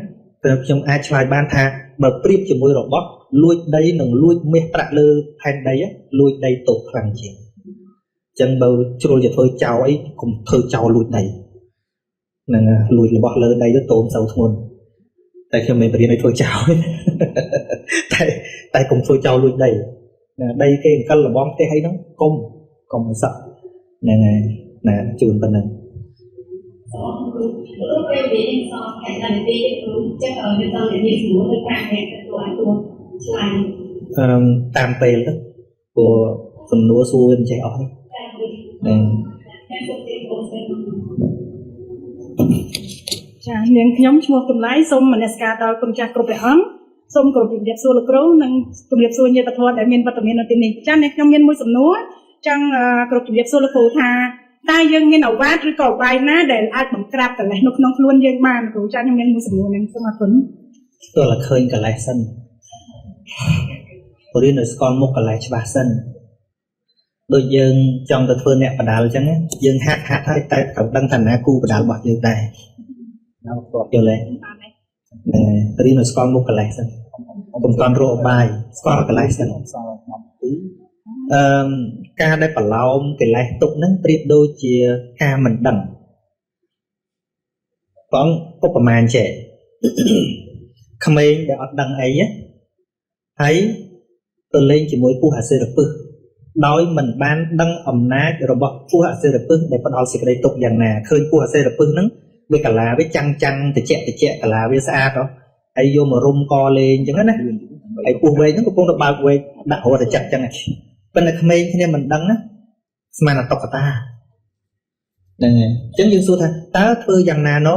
ខ្ញុំអាចឆ្លើយបានថាបើប្រៀបជាមួយរបស់លួចដីនិងលួចមាសប្រាក់លើផែនដីលួចដីទោសខ្លាំងជាងអញ្ចឹងបើជ្រុលจะធ្វើចោលអីកុំធ្វើចោលលួចដីហ្នឹងលួចរបស់លើដីទៅតូនសូវធ្ងន់តែខ្ញុំមិនបរៀនឲ្យធ្វើចោលតែកុំធ្វើចោលលួចដីណាដីគេអង្គលលបងផ្ទះអីហ្នឹងកុំឲ្យសក់ហ្នឹងហើយណាជូនប៉ុណ្ណឹង គ្រូពេលនិយាយសងតែនាទីគ្រូចឹងឲ្យទៅនិយាយស្រួលទៅ5នាក់ទៅអាចទួឆ្លាញ់តាមពេលទៅព្រោះសំណួរសួរវាមិនចេះអស់ទេហ្នឹងចានាងខ្ញុំឈ្មោះកំឡៃសូមមនសិការដល់គុណចាស់គ្រប់ព្រះអង្គសូមគោរពជំរាបសួរលោកគ្រូនិងជំរាបសួរញាតិធម៌ដែលមានវត្តមាននៅទីនេះចានាងខ្ញុំមានមួយសំណួរចង់គោរពជំរាបសួរលោកគ្រូថាតើយើងមានឱវាទឬក៏ឧបាយណាដែលអាចបង្ក្រាបកិលេសនៅក្នុងខ្លួនយើងបានគ្រូចាខ្ញុំមានមួយសំណួរនឹងសូមអរគុណទោះតែឃើញកិលេសសិនរៀនឲ្យស្គាល់មុខកិលេសច្បាស់សិនដូចយើងចង់ទៅធ្វើអ្នកបដាលអញ្ចឹងយើងហាក់ហើយតែត្រូវដឹងថាណាគូបដាលរបស់យើងដែរ យល់ទេរៀនឲ្យស្គាល់មុខកលេសសិនកុំតន់រកឧបាយស្គាល់កលេសសិនការដែលប្រឡោមកិលេសទុកហ្នឹងប្រៀបដូចជាការមិនដឹងបងឧបមាចេះក្មេងដែលអត់ដឹងអីហើយទៅលេងជាមួយពស់អាសិរពឹសដោយមិនបានដឹងអំណាចរបស់ពស់អាសិរពឹសដែលផ្ដល់សេចក្តីទុកយ៉ាងណាឃើញពស់អាសិរពឹសហ្នឹងវាកាឡាវាចាំងចាំងតិចតិចកាឡាវាស្អាតហ៎ហើយយកមករុំកលេងអញ្ចឹងណាហើយពស់វែកហ្នឹងកំពុងតែបើកវែកដាក់រត់តែចិត្តអញ្ចឹងប៉ុន្តែក្មេងគ្នាមិនដឹងណាស្មានអតុកតាហ្នឹងហើយអញ្ចឹងយើងសួរថាតើធ្វើយ៉ាងណាណ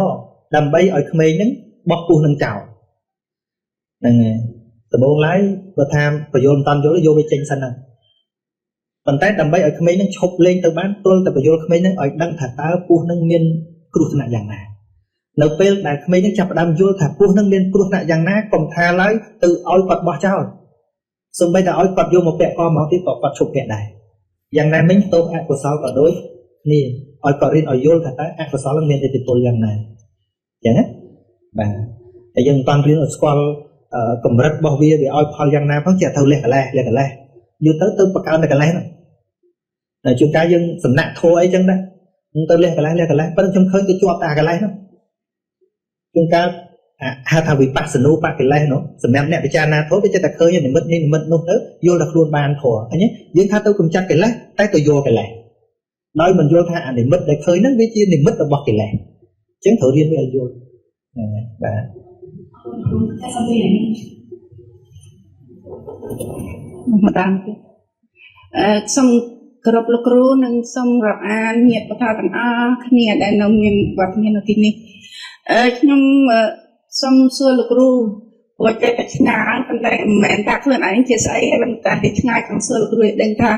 ដើម្បីឲ្យក្មេងហ្នឹងបោះពស់នឹងចោលហ្នឹងហើយដំបូងឡើយបើថាបញ្យល់មិនតាន់យល់យកវាចេញសិនហ្នឹងប៉ុន្តែដើម្បីឲ្យក្មេងហ្នឹងឈប់លេងទៅបានទល់តែបញ្យល់ក្មេងហ្នឹងឲ្យដឹងថាតើពស់ហ្នឹងមានគ្រោះថ្នាក់យ៉ាងណានៅពេលដែលក្មេងហ្នឹងចាប់ផ្ដើមយល់ថាពស់ហ្នឹងមានគ្រោះថ្នាក់យ៉ាងណាកុំថាឡើយទៅឲ្យគាត់បោះចោលសូម្បីតែឲ្យគាត់យកមកពាក់កមកទៀតក៏គាត់ឈប់ពាក់ដែរយ៉ាងណាមិញទោសអកុសលក៏ដូចគ្នាឲ្យគាត់រៀនឲ្យយល់ថាតើអកុសលនឹងមានឥទ្ធិពលយ៉ាងណាអញ្ចឹងណាបាទតែយើងមិនតាន់រៀនឲ្យស្គាល់កម្រិតរបស់វាវាឲ្យផលយ៉ាងណាផងចេះទៅលះកលេសលះកលេសយូរទៅទៅបង្កើនតែកលេសហ្នឹងតែជួនកាលយើងសំណាក់ធัวអីចឹងដែរទៅលះកលេសលះកលេសប៉ុន្តែខ្ញុំឃើញទៅជាប់តែកលេសហ្នឹងជួនកាលហៅថាវិបស្សនូបកិលេសនោះសម្រាប់អ្នកពិចារណាធម៌វាចេះតែឃើញនិមិត្តនេះនិមិត្តនោះទៅយល់តែខ្លួនបានធម៌ឃើញទេយើងថាទៅកម្ចាត់កិលេសតែទៅយកកិលេសដោយមិនយល់ថាអានិមិត្តដែលឃើញហ្នឹងវាជានិមិត្តរបស់កិលេសអញ្ចឹងត្រូវរៀនវាឲ្យយល់ហ្នឹងហើយបាទម្ដងទៀតសូមគោរពលោកគ្រូនិងសូមរាប់អានញាតិបថាទាំងអស់គ្នាដែលនៅមានវត្តមាននៅទីនេះខ្ញុំសូមសួរលោកគ្រូព្រោះតែឆ្ងាយប៉ុន្តែមិនមែនថាខ្លួនឯងជាស្អីទេប៉ុន្តែឆ្ងាយចង់សួរលោកគ្រូឲ្យដឹងថា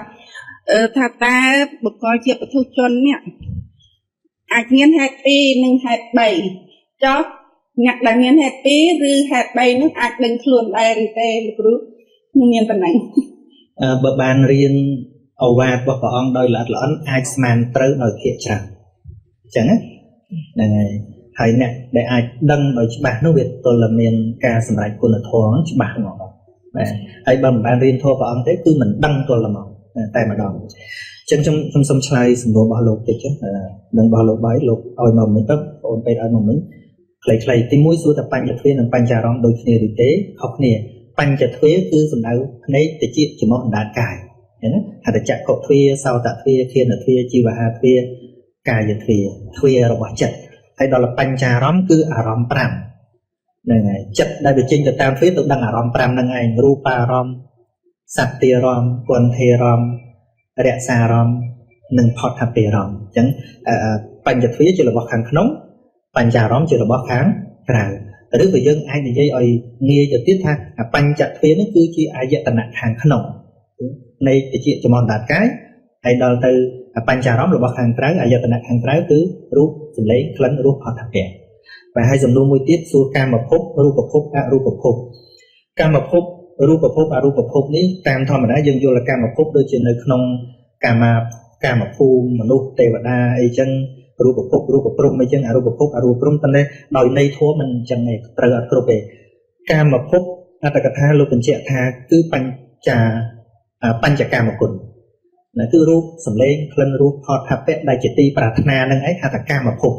ថាតើបុគ្គលជាបុថុជននេះអាចមានហេតុ2និងហេតុ3ចុះអ្នកដែលមានហេតុ2ឬហេតុ3នោះអាចដឹងខ្លួនដែរឬទេលោកគ្រូខ្ញុំមានប៉ុណ្ណឹងបើបានរៀនឱវាទរបស់ព្រះអង្គដោយល្អិតល្អន់អាចស្មានត្រូវដោយភាគច្រើនអញ្ចឹងណាហ្នឹងហើយហើយអ្នកដែលអាចដឹងដោយច្បាស់នោះវាទល់តែមានការសម្រេចគុណធម៌ច្បាស់ហ្មងបាទហើយបើមិនបានរៀនធម៌ព្រះអង្គទេគឺមិនដឹងទល់តែហ្មងតែម្ដងអញ្ចឹងខ្ញុំសូមឆ្លើយសំណួររបស់លោកតិចនឹងរបស់លោកបាយលោកឲ្យមកមិញទៅបងពេទ្យឲ្យមកមិញខ្លីៗទី1សួរថាបញ្ចទ្វានិងបញ្ចារម្មណ៍ដូចគ្នាឬទេខុសគ្នាបញ្ចទ្វាគឺសំដៅភ្នែកតិចច្រមុះអណ្ដាតកាយណាហត្ថចក្ខុទ្វាសោតទ្វាធានទ្វាជីវហាទ្វាកាយទ្វាទ្វារបស់ចិត្តហើយដល់បញ្ចារម្មណ៍គឺអារម្មណ៍5ហ្នឹងហើយចិត្តដែលវាចេញទៅតាមទ្វាទៅដឹងអារម្មណ៍5ហ្នឹងឯងរូបារម្មណ៍សត្ទារម្មណ៍គន្ធារម្មណ៍រសារម្មណ៍និងផតថេរម្មណ៍អញ្ចឹងបញ្ចទ្វាជារបស់ខាងក្នុងបញ្ចារម្មណ៍ជារបស់ខាងក្រៅឬក៏យើងអាចនិយាយឲ្យងាយទៅទៀតថាបញ្ចទ្វានេះគឺជាអាយតនៈខាងក្នុងនៃតិចចំអណ្ដាតកាយហើយដល់ទៅបញ្ចារម្មណ៍របស់ខាងក្រៅអាយតនៈខាងក្រៅគឺរូបសម្លេងក្លិនរសផតថៈបាទហើយសំណួរមួយទៀតសួរកាមភពរូបភពអរូបភពកាមភពរូបភពអរូបភពនេះតាមធម្មតាយើងយល់កាមភពដូចជានៅក្នុងកាមភូមិមនុស្សទេវតាអីចឹងរូបភពរូបព្រហ្មអីចឹងអរូបភពអរូបព្រហ្មប៉ុន្តែដោយន័យធម៌មិនអញ្ចឹងទេត្រូវអត់គ្រប់ទេកាមភពអត្តកថាលោកបញ្ជាក់ថាគឺបញ្ចកាមគុណណាគឺរូបសម្លេងក្លិនរសផតថពៈដែលជាទីប្រាថ្នានឹងឯងហៅថាកាមភព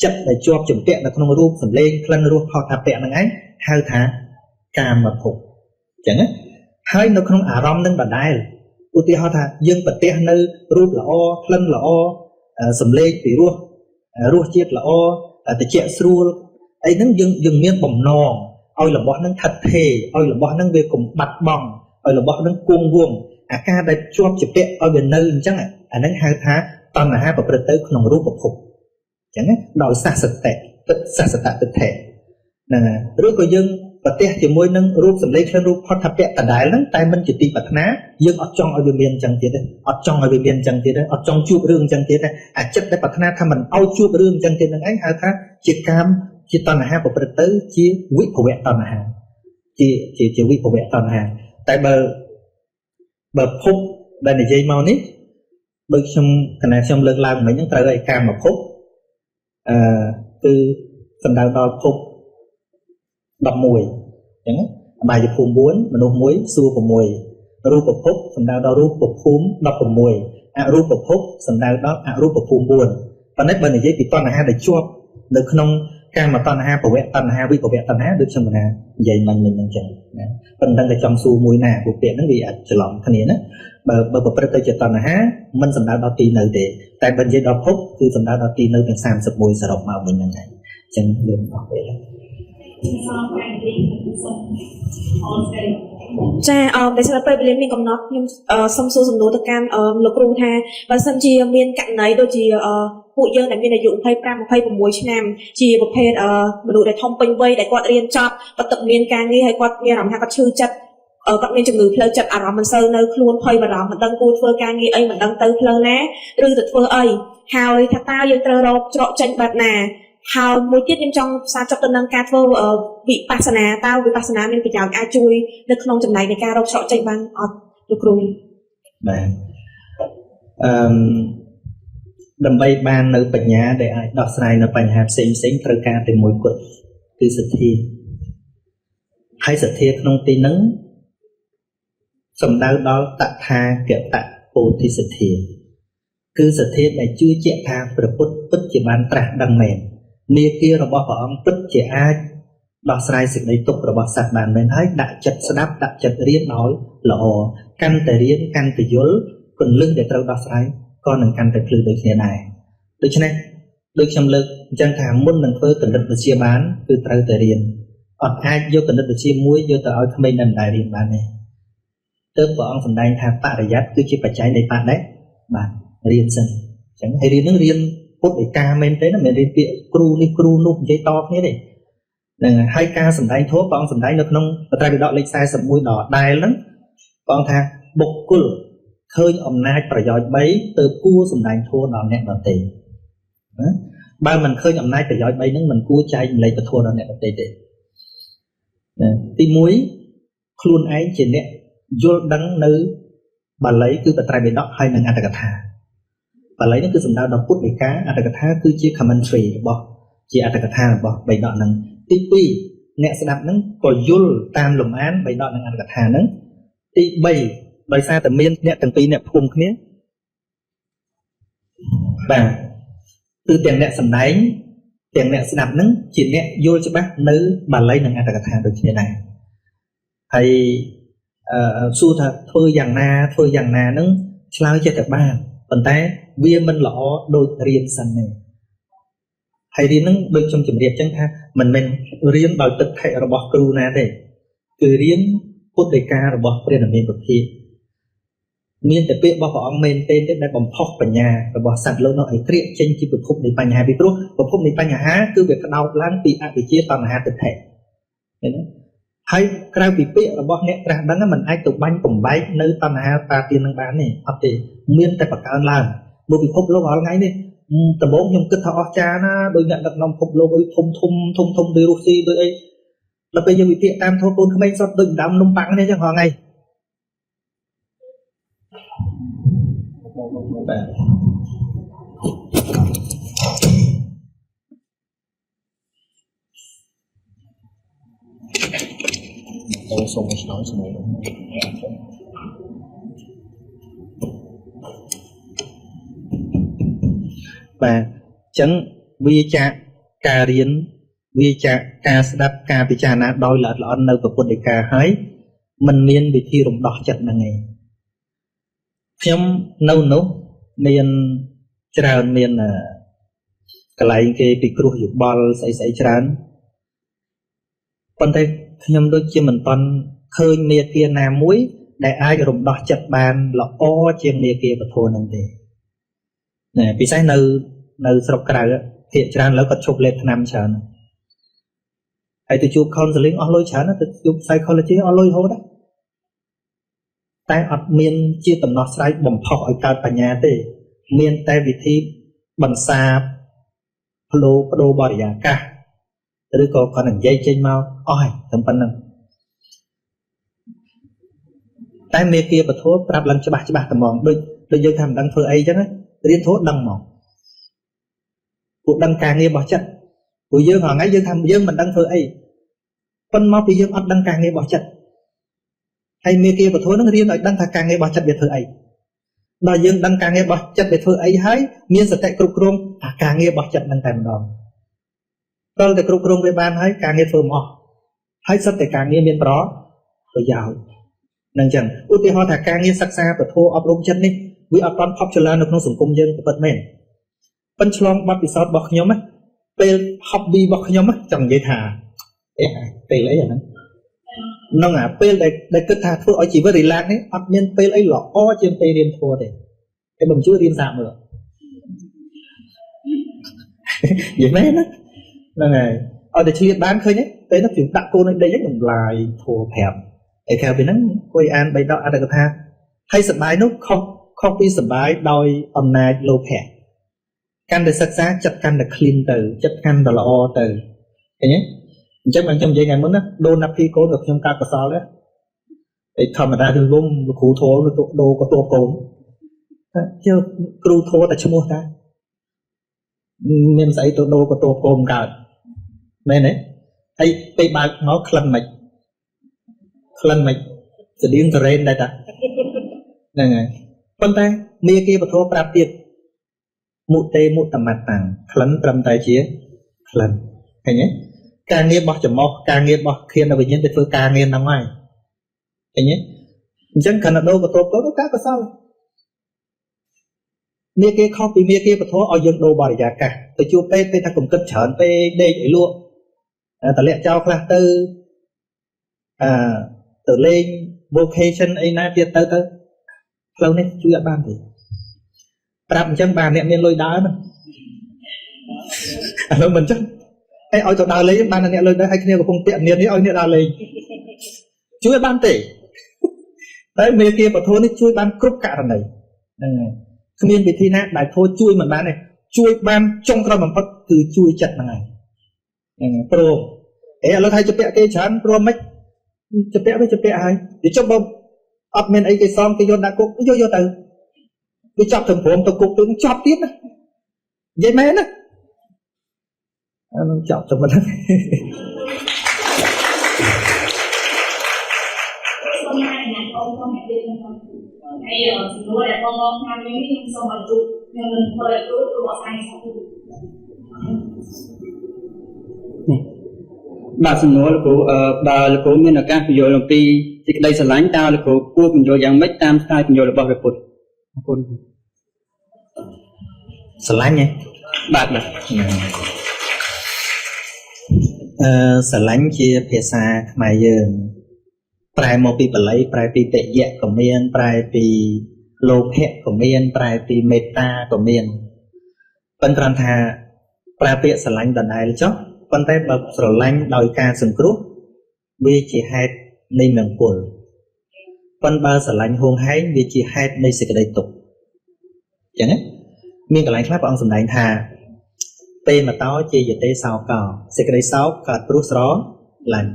ចិត្តដែលជាប់ជំពាក់នៅក្នុងរូបសម្លេងក្លិនរសផតថពៈនឹងឯងហៅថាកាមភពអញ្ចឹងណាហើយនៅក្នុងអារម្មណ៍នឹងដដែលឧទាហរណ៍ថាយើងប្រទះនៅរូបល្អក្លិនល្អសម្លេងពីរសរសជាតិល្អតិចស្រួលអីហ្នឹងយើងមានបំណងឲ្យរបស់ហ្នឹងថិតថេរឲ្យរបស់ហ្នឹងវាកុំបាត់បង់ឲ្យរបស់ហ្នឹងគង់វង្សអាការដែលជាប់ជំពាក់ឲ្យវានៅអញ្ចឹងអាហ្នឹងហៅថាតណ្ហាប្រព្រឹត្តទៅក្នុងរូបភពអញ្ចឹងដោយសសតិទិសសតទិដ្ឋិហ្នឹងឬក៏យើងប្រទះជាមួយនឹងរូបសម្លេងក្លិនរូបផតថពៈដដែលហ្នឹងតែមិនជាទីប្រាថ្នាយើងអត់ចង់ឲ្យវាមានអញ្ចឹងទៀតទេអត់ចង់ឲ្យវាមានអញ្ចឹងទៀតទេអត់ចង់ជួបរឿងអញ្ចឹងទៀតទេអាចិត្តដែលប្រាថ្នាថាមិនឲ្យជួបរឿងអញ្ចឹងទៀតហ្នឹងឯងហៅថាជាកាមជាតណ្ហាប្រព្រឹត្តទៅជាវិភវៈតណ្ហាជាវិភវៈតណ្ហាតែបើភពដែលនិយាយមកនេះដូចខ្ញុំកណាខ្ញុំលើកឡើងមិញហ្នឹងត្រូវឲ្យកាមភពគឺ សំដៅដល់ភព11អញ្ចឹងអបាយភូមិ4មនុស្ស1សួគ៌6រូបភពសំដៅដល់រូបភូមិ16អរូបភពសំដៅដល់អរូបភូមិ4ប៉ុន្តែបើនិយាយពីតណ្ហាដែលជាប់នៅក្នុងកាមតណ្ហាភវៈតណ្ហាវិភវៈតណ្ហាដូចខ្ញុំកណានិយាយមិញមិញហ្នឹងចឹងណាប៉ុន្តែតែចង់សួរមួយណាពួកពាក្យហ្នឹងវាអាចច្រឡំគ្នាណាបើប្រព្រឹត្តទៅជាតណ្ហាមិនសំដៅដល់ទីនៅទេតែបើនិយាយដល់ភពគឺសំដៅដល់ទីនៅទាំង31សរុបមកវិញហ្នឹងហើយអញ្ចឹងយើងអស់ពេលហើយចាដែលស្រាប់ពេលវេលាមានកំណត់ខ្ញុំសូមសួរសំណួរទៅកាន់លោកគ្រូថាបើសិនជាមានករណីដូចជាពួកយើងដែលមានអាយុ25 26ឆ្នាំជាប្រភេទមនុស្សដែលធំពេញវ័យដែលគាត់រៀនចប់គាត់ទឹកមានការងារហើយគាត់មានអារម្មណ៍ថាគាត់ឈឺចិត្តគាត់មានជំងឺផ្លូវចិត្តអារម្មណ៍មិនសូវនៅខ្លួនភ័យបារម្ភមិនដឹងគួរធ្វើការងារអីមិនដឹងទៅផ្លូវណាឬទៅធ្វើអីហើយថាតើយើងត្រូវរកច្រកចេញបែបណាហើយមួយទៀតខ្ញុំចង់ផ្សារចប់ទៅនឹងការធ្វើវិបស្សនាតើវិបស្សនាមានប្រយោជន៍អាចជួយនៅក្នុងចំណែកនៃការរកច្រកចេញបានអត់លោកគ្រូបាទដើម្បីបាននៅបញ្ញាដែលអាចដោះស្រាយនៅបញ្ហាផ្សេងផ្សេងត្រូវការតែមួយគត់គឺសទ្ធាហើយសទ្ធាក្នុងទីហ្នឹងសំដៅដល់តថាគតពោធិសទ្ធាគឺសទ្ធាដែលជឿជាក់ថាព្រះពុទ្ធពិតជាបានត្រាស់ដឹងមែនមាគ៌ារបស់ព្រះអង្គពិតជាអាចដោះស្រាយសេចក្តីទុក្ខរបស់សត្វបានមែនហើយដាក់ចិត្តស្ដាប់ដាក់ចិត្តរៀនឲ្យល្អកាន់តែរៀនកាន់តែយល់គន្លឹះដែលត្រូវដោះស្រាយក៏នឹងកាន់តែភ្លឺដូចគ្នាដែរដូច្នេះដូចខ្ញុំលើកអញ្ចឹងថាមុននឹងធ្វើគណិតវិទ្យាបានគឺត្រូវតែរៀនអត់អាចយកគណិតវិទ្យាមួយយកទៅឲ្យក្មេងដែលមិនដែលរៀនបានទេទើបព្រះអង្គសម្ដែងថាបរិយ័តគឺជាបច្ច័យនៃបដិបាទរៀនសិនអញ្ចឹងហើយរៀននឹងរៀនពុទ្ធដីកាមែនទេណាមិនមែនរៀនពាក្យគ្រូនេះគ្រូនោះនិយាយតគ្នាទេហ្នឹងហើយការសម្ដែងធម៌ព្រះអង្គសម្ដែងនៅក្នុងបត្រៃបិដកលេខ41ដដែលហ្នឹងព្រះអង្គថាបុគ្គលឃើញអំណាចប្រយោជន៍3ទៅគួរសម្ដែងធម៌ដល់អ្នកដទៃណាបើមិនឃើញអំណាចប្រយោជន៍3ហ្នឹងមិនគួរចែកម្លែកពធដល់អ្នកដទៃទេណាទី1ខ្លួនឯងជាអ្នកយល់ដឹងនៅបាលីគឺបត្រៃបិដកហើយនិងអត្ថកថាបាលីនេះគឺសំដៅដល់ពុទ្ធដីកាអត្ថកថាគឺជា commentary របស់ជាអត្ថកថារបស់បិដកហ្នឹងទី2អ្នកស្ដាប់ហ្នឹងក៏យល់តាមលំអានបិដកនិងអត្ថកថាហ្នឹងទី3ដោយសារតែមានអ្នកទាំងពីរអ្នកភូមិគ្នាបាទគឺទាំងអ្នកសម្ដែងទាំងអ្នកស្ដាប់ហ្នឹងជាអ្នកយល់ច្បាស់នៅបាលីនិងអត្ថកថាដូចគ្នាដែរហើយសួរថាធ្វើយ៉ាងណាធ្វើយ៉ាងណាហ្នឹងឆ្លើយចេះតែបានប៉ុន្តែវាមិនល្អដូចរៀនសិនទេហើយរៀនហ្នឹងដូចខ្ញុំជម្រាបចឹងថាមិនមែនរៀនដោយទិដ្ឋិរបស់គ្រូណាទេគឺរៀនពុទ្ធដីការបស់ព្រះនាមានពភាមានតែពាក្យរបស់ព្រះអង្គមែនទេដែលបំផុសបញ្ញារបស់សត្វលោកនោះឲ្យក្រៀកចេញពីពិភពនៃបញ្ហាពីព្រោះពិភពនៃបញ្ហាគឺវាក្តោបឡើងពីអវិជ្ជាតណ្ហាទិដ្ឋិឃើញទេហើយក្រៅពីពាក្យរបស់អ្នកត្រាស់ដឹងមិនអាចទៅបាញ់បំបែកនៅតណ្ហាតាទាននឹងបានទេអត់ទេមានតែបង្កើនឡើងមកពិភពលោករាល់ថ្ងៃនេះដំបូងខ្ញុំគិតថាអស្ចារ្យណាដោយអ្នកដឹកនាំពិភពលោកអីធំធំធំធំដូចរុស្ស៊ីដូចអីដល់ពេលយើងវិភាគតាមធម៌កូនក្មេងសុទ្ធដូចដើមនំប៉័ងនេះចឹងរាល់ថ្ងៃបាទសូមឆ្លើយសំណួរបាទអញ្ចឹងវាចាកការរៀនវាចាកការស្ដាប់ការពិចារណាដោយល្អិតល្អន់នៅពុទ្ធដីកាហើយมันមានវិធីរំដោះចិត្តហ្នឹងឯងខ្ញុំនៅនោះមានច្រើនមានកន្លែងគេពិគ្រោះយោបល់ស្អីស្អីច្រើនប៉ុន្តែខ្ញុំដូចជាមិនទាន់ឃើញមេគាណាមួយដែលអាចរំដោះចិត្តបានល្អជាងមេគាពធហ្នឹងទេណែពិសេសនៅស្រុកក្រៅភាគច្រើនឥឡូវគាត់ឈប់លេបថ្នាំច្រើនហើយទៅជួប counseling អស់លុយច្រើនទៅជួប psychology អស់លុយរហូតតែអត់មានជាដំណោះស្រាយបំផុសឲ្យកើតបញ្ញាទេមានតែវិធីបន្សាបផ្លោបដូរបរិយាកាសឬក៏គាត់និយាយចេញមកអស់ហើយត្រឹមប៉ុណ្្នឹងតែមេគាពធប្រាប់ឡើងច្បាស់ច្បាស់ត្មងដូចយើងថាមិនដឹងធ្វើអីចឹងរៀនធម៌ដឹងមកពួកដឹងការងាររបស់ចិត្ត ព្រោះយើងរាល់ថ្ងៃយើងថាយើងមិនដឹងធ្វើអីប៉ុន្តែមកពីយើងអត់ដឹងការងាររបស់ចិត្តហើយមេគាពធនឹងរៀនឲ្យដឹងថាការងាររបស់ចិត្តវាធ្វើអីដល់យើងដឹងការងាររបស់ចិត្តវាធ្វើអីហើយមានសតិគ្រប់គ្រងអាការងាររបស់ចិត្តនឹងតែម្ដងដល់តែគ្រប់គ្រងវាបានហើយការងារធ្វើមិនអស់ហើយសិតតែការងារមានប្រយោជន៍នឹងចឹងឧទាហរណ៍ថាការងារសិក្សាពធអប់រំចិត្តនេះវាអត់ទាន់ popular នៅក្នុងសង្គមយើងពិតមែនប៉ុន្តែឆ្លងបទពិសោធន៍របស់ខ្ញុំណាពេល hobby របស់ខ្ញុំចង់និយាយថាអេពេលអីអាហ្នឹងនឹងអាពេលដែលគិតថាធ្វើឲ្យជីវិត relax នេះអត់មានពេលអីល្អជាងពេលរៀនធម៌ទេតែបើមិនជឿរៀនសាកមើលនិយាយមែនណាហ្នឹងហើយឲ្យតែឆ្លៀតបានឃើញទេពេលនោះខ្ញុំដាក់កូនឲ្យដេកហ្នឹងខ្ញុំឡាយធម៌ប្រាប់ឯក្រៅពីហ្នឹងអង្គុយអានបៃដកអត្ថកថាហើយសបាយនោះខុសពីសបាយដោយអំណាចលោភៈកាន់តែសិក្សាចិត្តកាន់តែ clean ទៅចិត្តកាន់តែល្អទៅឃើញទេអញ្ចឹងបានខ្ញុំនិយាយថ្ងៃមុនណាដូនណាប់ភីកូនក៏ខ្ញុំកើតកសលដែរឯធម្មតាគឺលំលោកគ្រូធម៌ទៅដូរក៏តបកូនថាជើគ្រូធម៌តែឈ្មោះតាមានស្អីទៅដូរក៏តបកូនកើតមែនទេហើយពេលបើកមកក្លិនមិនស្តៀងតរ៉េនដែរតាហ្នឹងហើយប៉ុន្តែមេគាពធប្រាប់ទៀតមុតេមុតមតាំងក្លិនត្រឹមតែជាក្លិនឃើញទេការងាររបស់ច្រមុះការងាររបស់ខៀនវិញ្ញាណទៅធ្វើការងារហ្នឹងហើយឃើញទេអញ្ចឹងខណៈដូរបន្ទប់ទៅការកសលមេគេខុសពីមេគេពធឲ្យយើងដូរបរិយាកាសទៅជួបពេទ្យពេលថាកុំគិតច្រើនពេកដេកឲ្យលក់តម្លាក់ចោលខ្លះទៅទៅលេង vocation អីណាទៀតទៅផ្លូវនេះជួយអត់បានទេប្រាប់អញ្ចឹងបានអ្នកមានលុយដើរហ្នឹងឥឡូវមិនអញ្ចឹងឯឲ្យទៅដើរលេងបានអ្នកលុយដើរឲ្យគ្នាកំពុងពាក់នាននេះឲ្យអ្នកដើរលេងជួយអត់បានទេតែមេគាពធនេះជួយបានគ្រប់ករណីហ្នឹងហើយគ្មានវិធីណាដែលធម៌ជួយមិនបានទេជួយបានចុងក្រោយបំផុតគឺជួយចិត្តហ្នឹងហើយហ្នឹងហើយព្រមឥឡូវថាជពាក់គេច្រើនព្រមមិនជពាក់វាជពាក់ហើយវាចុះបើអត់មានអីគេសងគេយកដាក់គុកយកទៅវាចាប់ទៅព្រមទៅគុកទៅចាប់ទៀតណានិយាយមែនណាអានឹងចាប់ទៅមិនសូមណាអ្នកបងប្អូនអ្នកទៀតខ្ញុំហើយសំណួរដែលបងបងខ្ញុំនេះខ្ញុំសូមឲ្យទូខ្ញុំនឹងធ្វើឲ្យទូព្រោះអត់ស្អាតសោះនេះបាទសំណួរលោកគ្រូបើលោកគ្រូមានឱកាសពន្យល់អំពីសេចក្តីស្រឡាញ់តើលោកគ្រូគួរពន្យល់យ៉ាងម៉េចតាមស្ទាយពន្យល់របស់ព្រះពុទ្ធអរគុណស្រឡាញ់ហ៎បាទស្រឡាញ់ជាភាសាខ្មែរយើងប្រែមកពីបាលីប្រែពីតិយៈក៏មានប្រែពីលោភៈក៏មានប្រែពីមេត្តាក៏មានប៉ុន្តែគ្រាន់ថាប្រើពាក្យស្រឡាញ់ដដែលចុះប៉ុន្តែបើស្រឡាញ់ដោយការសង្គ្រោះវាជាហេតុនៃមង្គលប៉ុន្តែបើស្រឡាញ់ហួងហែងវាជាហេតុនៃសេចក្តីទុក្ខអញ្ចឹងណាមានកន្លែងខ្លះព្រះអង្គសម្ដែងថាពេមតោជាយទេសោកោសេចក្តីសោកកើតព្រោះស្រឡាញ់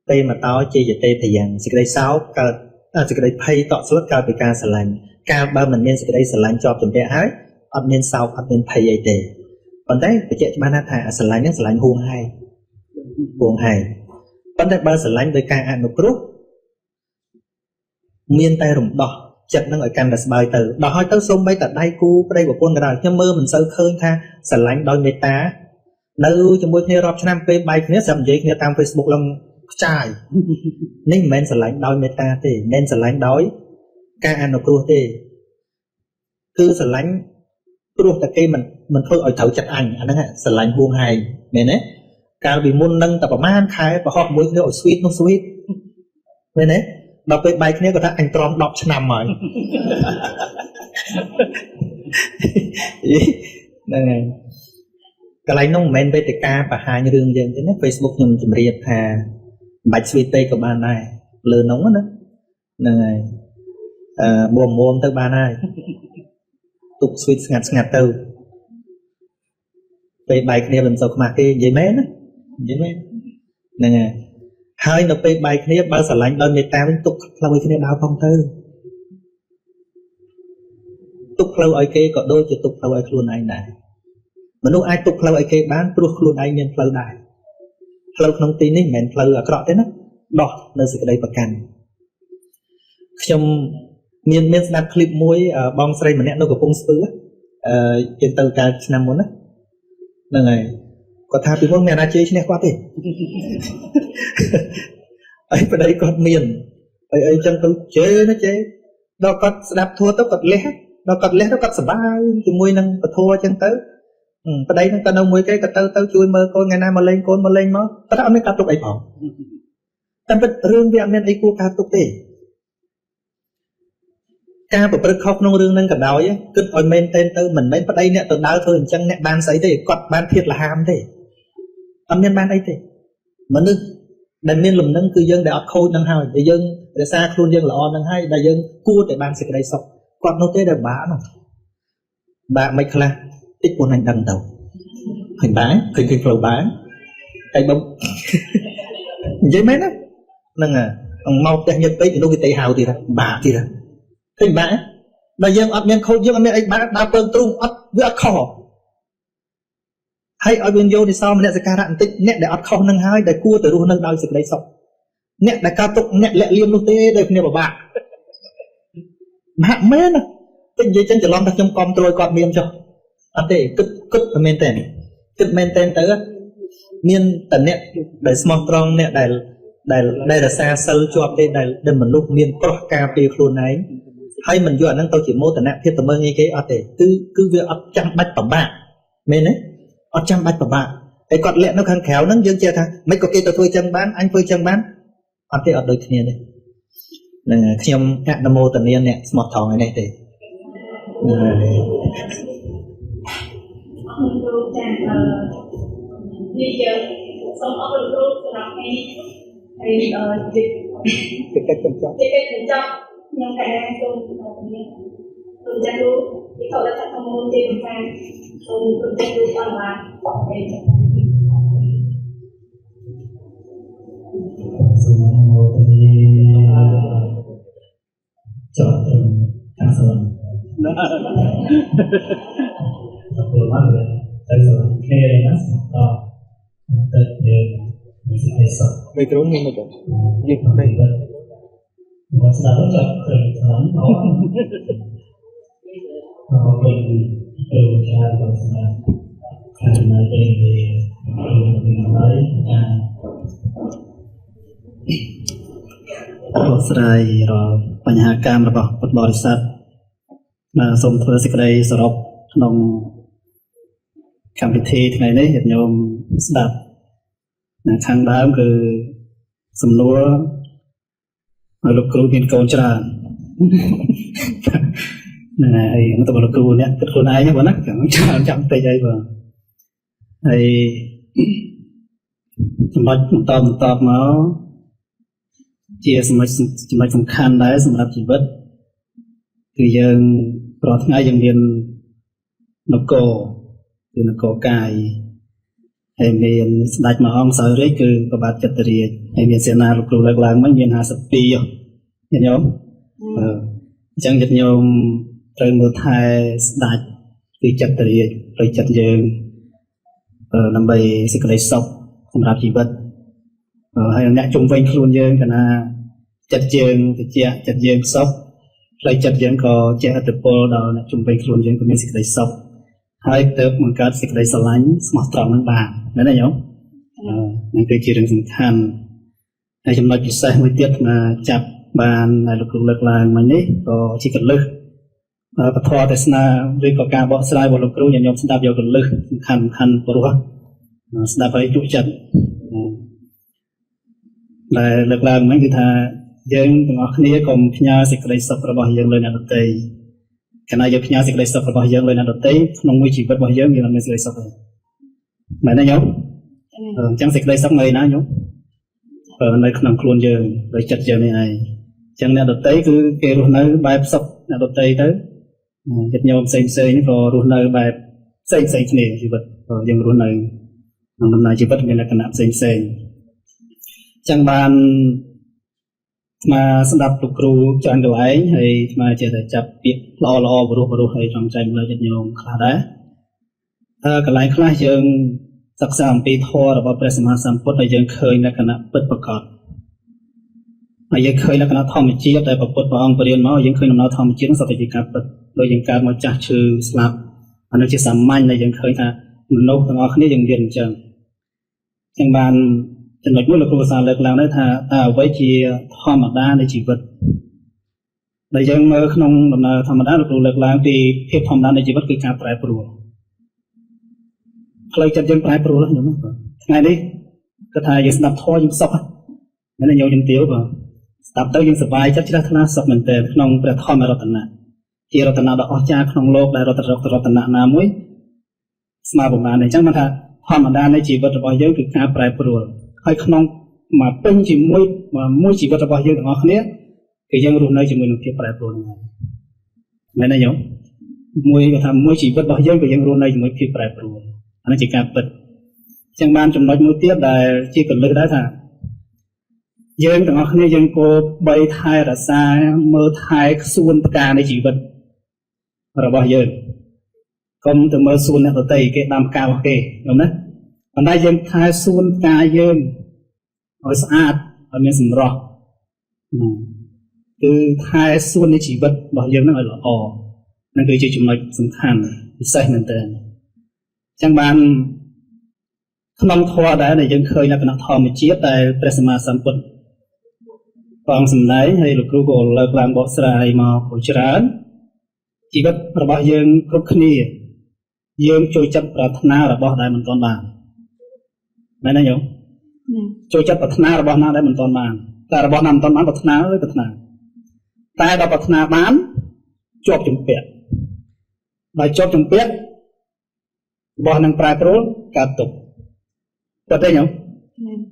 ពេមតោជាយទេភយ៉ាងសេចក្តីសោកកើតសេចក្តីភ័យតក់ស្លុតកើតពីការស្រឡាញ់កាលបើមិនមានសេចក្តីស្រឡាញ់ជាប់ជំពាក់ហើយអត់មានសោកអត់មានភ័យអីទេប៉ុន្តែបញ្ជាក់ច្បាស់ណាស់ថាស្រឡាញ់ហ្នឹងស្រឡាញ់ហួងហែងប៉ុន្តែបើស្រឡាញ់ដោយការអនុគ្រោះមានតែរំដោះចិត្តនឹងឲ្យកាន់តែស្បើយទៅដល់ហើយទៅសូម្បីតែដៃគូប្តីប្រពន្ធក៏ដោយខ្ញុំមើលមិនសូវឃើញថាស្រឡាញ់ដោយមេត្តានៅជាមួយគ្នារាប់ឆ្នាំពេលបែកគ្នាស្រាប់និយាយគ្នាតាម Facebook ឡើងខ្ចាយនេះមិនមែនស្រឡាញ់ដោយមេត្តាទេមិនមែនស្រឡាញ់ដោយការអនុគ្រោះទេគឺស្រឡាញ់ព្រោះតែគេមិនធ្វើឲ្យត្រូវចិត្តអញអាហ្នឹងស្រឡាញ់ហួងហែងមែនទេកាលពីមុននឹងតែប្រហែលខែប្រហោះមួយគ្នាឲ្យ sweet នោះ sweet មែនទេដល់ពេលបែកគ្នាគាត់ថាអញទ្រាំ10ឆ្នាំហើយហ្នឹងហើយកន្លែងនោះមិនមែនវេទិកាបង្ហាញរឿងយើងទេណា Facebook ខ្ញុំជម្រាបថាមិនបាច់ sweet ពេកក៏បានដែរលើនោះណាហ្នឹងហើយមុំទៅបានហើយទុក sweet ស្ងាត់ស្ងាត់ទៅពេលបែកគ្នាមិនសូវខ្មាស់គេនិយាយមែនណានិយាយមែនហ្នឹងហើយហើយនៅពេលបែកគ្នាបើស្រឡាញ់ដោយមេត្តាវិញទុកផ្លូវឲ្យគ្នាដើរផងទៅទុកផ្លូវឲ្យគេក៏ដូចជាទុកផ្លូវឲ្យខ្លួនឯងដែរ មនុស្សអាចទុកផ្លូវឲ្យគេបានព្រោះខ្លួនឯងមានផ្លូវដែរផ្លូវក្នុងទីនេះមិនមែនផ្លូវអាក្រក់ទេណាដោះនៅសេចក្តីប្រកាន់ខ្ញុំមានស្ដាប់คลิปមួយបងស្រីម្នាក់នៅកំពង់ស្ពឺយើងទៅកាលឆ្នាំមុនណាហ្នឹងហើយគាត់ថាពីមុនមានអាណាជេរឈ្នះគាត់ទេហើយប្តីគាត់មានហើយអីចឹងទៅជេរណាជេរដល់គាត់ស្ដាប់ធัวទៅគាត់លះដល់គាត់លះទៅគាត់សប្បាយជាមួយនឹងពធចឹងទៅប្តីនឹងទៅនៅមួយគេក៏ទៅជួយមើលកូនថ្ងៃណាមកលេងកូនមកលេងមកគាត់អត់មានការទុកអីផងតែពិតរឿងវាអត់មានអីគួរការទុកទេការប្រព្រឹត្តខុសក្នុងរឿងហ្នឹងក៏ដោយគិតឲ្យមែនទែនទៅមិនមែនប្តីអ្នកទៅដើរធ្វើអញ្ចឹងអ្នកបានស្អីទេគាត់បានធាតលហាមទេអត់មានបានអីទេមនុស្សដែលមានលំនឹងគឺយើងដែលអត់ខូចនឹងហើយដែលយើងរក្សាខ្លួនយើងល្អនឹងហើយដែលយើងគួរតែបានសេចក្តីសុខគាត់នោះទេដែលបាក់នោះបាក់មិនខ្លះតិចពួកអញដឹងទៅឃើញបាក់ឃើញផ្លូវបាក់តែបើនិយាយមែនណាហ្នឹងហើយមកផ្ទះញាតិពេកមនុស្សគេទេហៅទៀតបាក់ទៀតឃើញបាក់ដល់យើងអត់មានខូចយើងអត់មានអីបាក់ដើរពើងទ្រូងអត់វាអត់ខុសហើយឲ្យវាយោនិសោមនសិការៈបន្តិចអ្នកដែលអត់ខុសនឹងហើយដែលគួរទៅរស់នៅដោយសេចក្តីសុខអ្នកដែលកើតទុកអ្នកលាក់លៀមនោះទេដែលគ្នាពិបាកបាក់មែនណាតិចនិយាយចឹងច្រឡំថាខ្ញុំគាំទ្រឲ្យគាត់មានចុះអត់ទេគិតមែនតើគិតមែនតើទៅមានតែអ្នកដែលស្មោះត្រង់អ្នកដែលរក្សាសិលជាប់ទេដែលមនុស្សមានប្រោះការពារខ្លួនឯងហើយមិនយកអាហ្នឹងទៅជាមោទនភាពទៅមើលងាយគេអត់ទេគឺវាអត់ចាំបាច់ពិបាកមែនទេអត់ចាំបាច់ពិបាកតែគាត់លាក់នៅខាងក្រៅហ្នឹងយើងជឿថាមិនក៏គេទៅធ្វើចឹងបានអញធ្វើចឹងបានអត់ទេអត់ដូចគ្នាទេហ្នឹងខ្ញុំអនុមោទនាអ្នកស្មោះត្រង់ឯនេះទេអរគុណគ្រូចានេះយើងសូមអរគុណគ្រូសម្រាប់ថ្ងៃនេះហើយជាកិច្ចបញ្ចប់ជាកិច្ចបញ្ចប់ខ្ញុំកញ្ញាសូមជំរាបសូមចាស់គ្រូពីខលថាធម្មជាភាសាសូមគ្រូចាស់គ្រូបានបានហើយសូមអនុមោទនាចប់ត្រឹមការស្រឡាញ់ណាដល់មកតែស្រឡាញ់គ្នាណាស្មោះត្រង់ទៅយើងមានសេចក្តីសុខមីក្រូនេះមកចុះយើងទៅមកស្ដាប់ចប់ត្រឹមស្រឡាញ់អរគុណគ្រូច្រើនបងសម្រាប់ការចំណាយពេលវេលាគ្រូនឹងហើយការបកស្រាយរាល់បញ្ហាកម្មរបស់ពុទ្ធបរិស័ទបាទសូមធ្វើសេចក្តីសរុបក្នុងកម្មវិធីថ្ងៃនេះញាតិញោមស្ដាប់នៅខាងដើមគឺសំណួរឲ្យលោកគ្រូមានកូនច្រើនហ្នឹងហើយទៅលោកគ្រូអ្នកគិតខ្លួនឯងបងណាច្រើនចាំតិចអីបងហើយចំណុចបន្តមកជាចំណុចសំខាន់ដែរសម្រាប់ជីវិតគឺយើងរាល់ថ្ងៃយើងមាននគរគឺនគរកាយហើយមានស្ដេចមួយអង្គសោយរាជគឺព្រះបាទចិត្តរាជហើយមានសេនាលោកគ្រូលើកឡើងមកមាន52ញាតិញោមអញ្ចឹងញាតិញោមត្រូវមើលថែស្ដេចគឺចិត្តរាជផ្លូវចិត្តយើងដើម្បីសេចក្តីសុខសម្រាប់ជីវិតហើយអ្នកជុំវិញខ្លួនយើងកាលណាចិត្តយើងត្រជាក់ចិត្តយើងសុខផ្លូវចិត្តយើងក៏ជះឥទ្ធិពលដល់អ្នកជុំវិញខ្លួនយើងក៏មានសេចក្តីសុខហើយទើបបង្កើតសេចក្តីស្រឡាញ់ស្មោះត្រង់នឹងបានមែនទេញោមហ្នឹងគឺជារឿងសំខាន់ហើយចំណុចពិសេសមួយទៀតថាចាប់បានដែលលោកគ្រូលើកឡើងមកនេះក៏ជាកលឹះពធទេសនាឬក៏ការបកស្រាយរបស់លោកគ្រូញាតិញោមស្ដាប់យកកលឹះសំខាន់ព្រោះស្ដាប់ហើយជក់ចិត្តដែលលើកឡើងហ្នឹងគឺថាយើងទាំងអស់គ្នាកុំផ្ញើសេចក្តីសុខរបស់យើងលើអ្នកដទៃកាលណាយើងផ្ញើសេចក្តីសុខរបស់យើងលើអ្នកដទៃក្នុងមួយជីវិតរបស់យើងយើងអត់មានសេចក្តីសុខទេមែនទេញោមអញ្ចឹងសេចក្តីសុខនៅណាញោមនៅក្នុងខ្លួនយើងដោយចិត្តយើងនេះឯងអញ្ចឹងអ្នកដទៃគឺគេរស់នៅបែបសុខអ្នកដទៃទៅចិត្តញោមផ្សេងក៏រស់នៅបែបផ្សេងគ្នាជីវិតយើងរស់នៅក្នុងដំណើរជីវិតមានលក្ខណៈផ្សេងអញ្ចឹងបានអាត្មាស្ដាប់លោកគ្រូច្រើនកន្លែងហើយអាត្មាចេះតែចាប់ពាក្យល្អៗបរុសហើយចង់ចែកម្លែកចិត្តញោមខ្លះដែរ កន្លែងខ្លះយើងសិក្សាអំពីធម៌របស់ព្រះសម្មាសម្ពុទ្ធហើយយើងឃើញលក្ខណៈពិតប្រាកដហើយយើងឃើញលក្ខណៈធម្មជាតិដែលព្រះពុទ្ធព្រះអង្គបរៀនមកយើងឃើញដំណើរធម្មជាតិនោះសុទ្ធតែជាការពិតដូចយើងកើតមកចាស់ឈឺស្លាប់អានោះជាសាមញ្ញដែលយើងឃើញថាមនុស្សទាំងអស់គ្នាយើងមានអញ្ចឹងចឹងបានចំណុចមួយលោកគ្រូសាលើកឡើងដែរថាតើអ្វីជាធម្មតានៃជីវិតដែលយើងមើលក្នុងដំណើរធម្មតាលោកគ្រូលើកឡើងពីភាពធម្មតានៃជីវិតគឺការប្រែប្រួលផ្លូវចិត្តយើងប្រែប្រួលខ្ញុំណាបាទថ្ងៃនេះគាត់ថាយើងស្ដាប់ធម៌យើងសុខមែនទេញោមជំទាវបាទស្ដាប់ទៅយើងសប្បាយចិត្តជ្រះថ្លាសុខមែនទែនក្នុងព្រះធម្មរតនៈជារតនៈដ៏អស្ចារ្យក្នុងលោកដែលរតនៈណាមួយស្មើប្រមាណអញ្ចឹងបានថាធម្មតានៃជីវិតរបស់យើងគឺការប្រែប្រួលហើយក្នុងមកពេញជាមួយមួយជីវិតរបស់យើងទាំងអស់គ្នាគឺយើងរស់នៅជាមួយនឹងភាពប្រែប្រួលហ្នឹងហើយមែនទេញោមមួយគាត់ថាមួយជីវិតរបស់យើងក៏យើងរស់នៅជាមួយភាពប្រែប្រួលអានេះជាការពិតអញ្ចឹងបានចំណុចមួយទៀតដែលជាកលឹះដែរថាយើងទាំងអស់គ្នាយើងគប្បីថែរក្សាមើលថែសួនផ្កានៃជីវិតរបស់យើងកុំទៅមើលសួនអ្នកដទៃគេដាំផ្ការបស់គេញោមណាប៉ុន្តែយើងថែសួនផ្កាយើងឲ្យស្អាតឲ្យមានសម្រស់គឺថែសួននៃជីវិតរបស់យើងនឹងឲ្យល្អនឹងគឺជាចំណុចសំខាន់ពិសេសមែនទែនចឹងបានក្នុងធម៌ដែរដែលយើងឃើញលក្ខណៈធម្មជាតិដែលព្រះសម្មាសម្ពុទ្ធព្រះអង្គសម្ដែងហើយលោកគ្រូក៏លើកឡើងបកស្រាយមកក៏ច្រើនជីវិតរបស់យើងគ្រប់គ្នាយើងចូលចិត្តប្រាថ្នារបស់ដែលមិនទាន់បានមែនទេញោមចូលចិត្តប្រាថ្នារបស់ណាដែលមិនទាន់បានតែរបស់ណាមិនទាន់បានប្រាថ្នាឬប្រាថ្នាតែដល់ប្រាថ្នាបានជាប់ជំពាក់ដល់ជាប់ជំពាក់របស់នឹងប្រែប្រួលកើតទុក្ខគាត់ទេញោម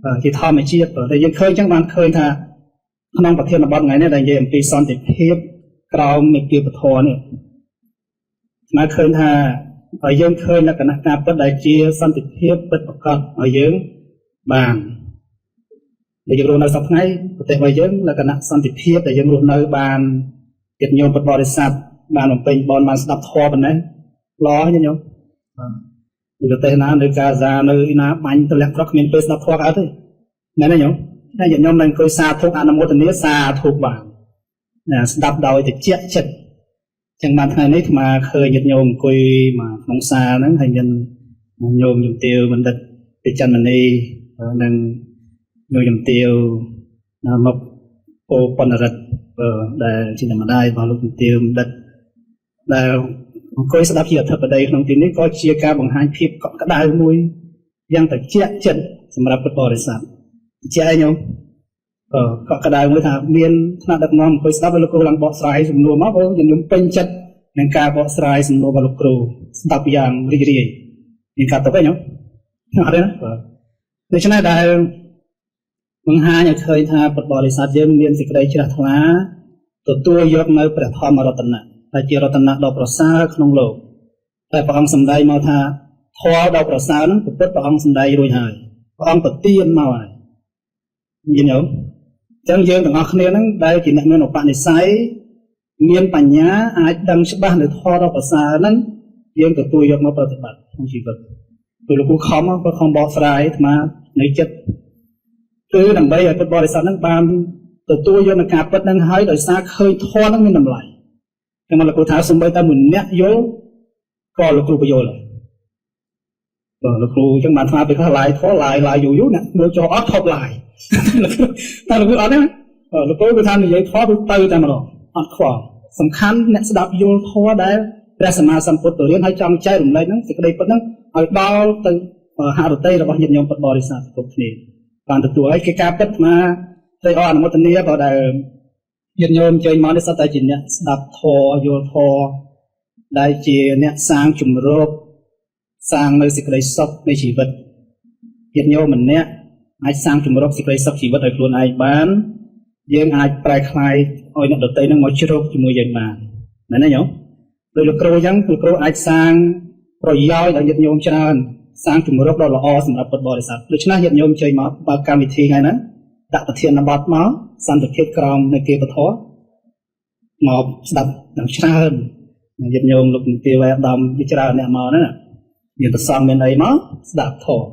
បាទជាធម្មជាតិតែយើងឃើញចឹងបានឃើញថាក្នុងប្រធានបទថ្ងៃនេះដែលនិយាយអំពីសន្តិភាពក្រោមមេគាពធនេះស្មើឃើញថាឲ្យយើងឃើញលក្ខណៈការពិតដែលជាសន្តិភាពពិតប្រាកដឲ្យយើងបានដែលយើងរស់នៅសប្តាហ៍ថ្ងៃប្រទេសរបស់យើងលក្ខណៈសន្តិភាពដែលយើងរស់នៅបានញាតិញោមពុទ្ធបរិស័ទបានបំពេញបុណ្យបានស្ដាប់ធម៌ប៉ុណ្ណេះល្អញាតិញោមបាទនៅប្រទេសណានៅកាហ្សានៅណាបាញ់ទម្លាក់គ្រាប់គ្មានពេលស្ដាប់ធម៌កើតទេមែនទេញោមតែញាតិញោមនឹងអង្គុយសាធុអនុមោទនាសាធុបានណាស្ដាប់ដោយតិចចិត្តចឹងបានថ្ងៃនេះអាត្មាឃើញញាតិញោមអង្គុយមកក្នុងសាលហ្នឹងហើយមានញោមជំទាវបណ្ឌិតពិចន្ទមនីនិងញោមជំទាវមកពោបណ្ណរិទ្ធដែលជាម្ដាយរបស់លោកជំទាវបណ្ឌិតដែលអង្គុយស្ដាប់ជាអធិបតីក្នុងទីនេះក៏ជាការបង្ហាញភាពកក់ក្ដៅមួយយ៉ាងត្រជាក់ចិត្តសម្រាប់ពុទ្ធបរិស័ទត្រជាក់ឯងញោមកក់ក្ដៅមួយថាមានថ្នាក់ដឹកនាំអង្គុយស្ដាប់លោកគ្រូឡើងបកស្រាយសំណួរមកក៏ខ្ញុំពេញចិត្តនឹងការបកស្រាយសំណួររបស់លោកគ្រូស្ដាប់យ៉ាងរីករាយមានការទុកទេញោមអត់ទេណាបាទដូច្នេះដែលបង្ហាញឲ្យឃើញថាពុទ្ធបរិស័ទយើងមានសេចក្តីជ្រះថ្លាទទួលយកនៅព្រះធម្មរតនៈដែលជារតនៈដ៏ប្រសើរក្នុងលោកតែព្រះអង្គសម្ដែងមកថាធម៌ដ៏ប្រសើរហ្នឹងពុទ្ធព្រះអង្គសម្ដែងរួចហើយព្រះអង្គប្រទានមកហើយមានញោមអញ្ចឹងយើងទាំងអស់គ្នាហ្នឹងដែលជាអ្នកមានឧបនិស្ស័យមានបញ្ញាអាចដឹងច្បាស់នៅធម៌ដ៏ប្រសើរហ្នឹងយើងទទួលយកមកប្រតិបត្តិក្នុងជីវិតព្រោះលោកគ្រូខំក៏ខំបកស្រាយអាត្មានៅចិត្តគឺដើម្បីឲ្យពុទ្ធបរិស័ទហ្នឹងបានទទួលយកនៅការពិតហ្នឹងហើយដោយសារឃើញធម៌ហ្នឹងមានតម្លៃខ្ញុំមកលោកគ្រូថាសំបីតែមួយអ្នកយល់ក៏លោកគ្រូបញ្យល់ដែរបាទលោកគ្រូអញ្ចឹងបានថាពេលខ្លះឡាយធម៌ឡាយឡាយយូរយូរអ្នកមើលចោលអត់ឈប់ឡាយតែលោកគ្រូអត់ទេលោកគ្រូគឺថានិយាយធម៌គឺទៅតែម្ដងអត់ខ្វល់សំខាន់អ្នកស្ដាប់យល់ធម៌ដែលព្រះសម្មាសម្ពុទ្ធរៀនហើយចង់ចែករំលែកហ្នឹងសេចក្តីពិតហ្នឹងឲ្យដល់ទៅហឫទ័យរបស់ញាតិញោមពុទ្ធបរិស័ទគ្រប់គ្នាបានទទួលហើយគេការពិតមកត្រេកអរអនុមោទនាបើដែលញាតិញោមចេញមកនេះសុទ្ធតែជាអ្នកស្ដាប់ធម៌យល់ធម៌ដែលជាអ្នកសាងជំរកសាងនៅសេចក្តីសុខនៃជីវិតញាតិញោមម្នាក់អាចសាងជំរកសេចក្តីសុខជីវិតឲ្យខ្លួនឯងបានយើងអាចប្រែក្លាយឲ្យអ្នកដទៃនឹងមកជ្រកជាមួយយើងបានមែនទេញោមដោយលោកគ្រូអញ្ចឹងលោកគ្រូអាចសាងប្រយោជន៍ដល់ញាតិញោមច្រើនសាងជំរកដ៏ល្អសម្រាប់ពុទ្ធបរិស័ទដូច្នេះញាតិញោមចេញមកបើកកម្មវិធីថ្ងៃហ្នឹងដាក់ប្រធានបទមកសន្តិភាពក្រោមនៃគេពធមកស្ដាប់ដល់ច្រើនញាតិញោមលោកជំទាវអាដាមជាច្រើនអ្នកមកហ្នឹង មានប្រសងមានអីមកស្ដាប់ធម៌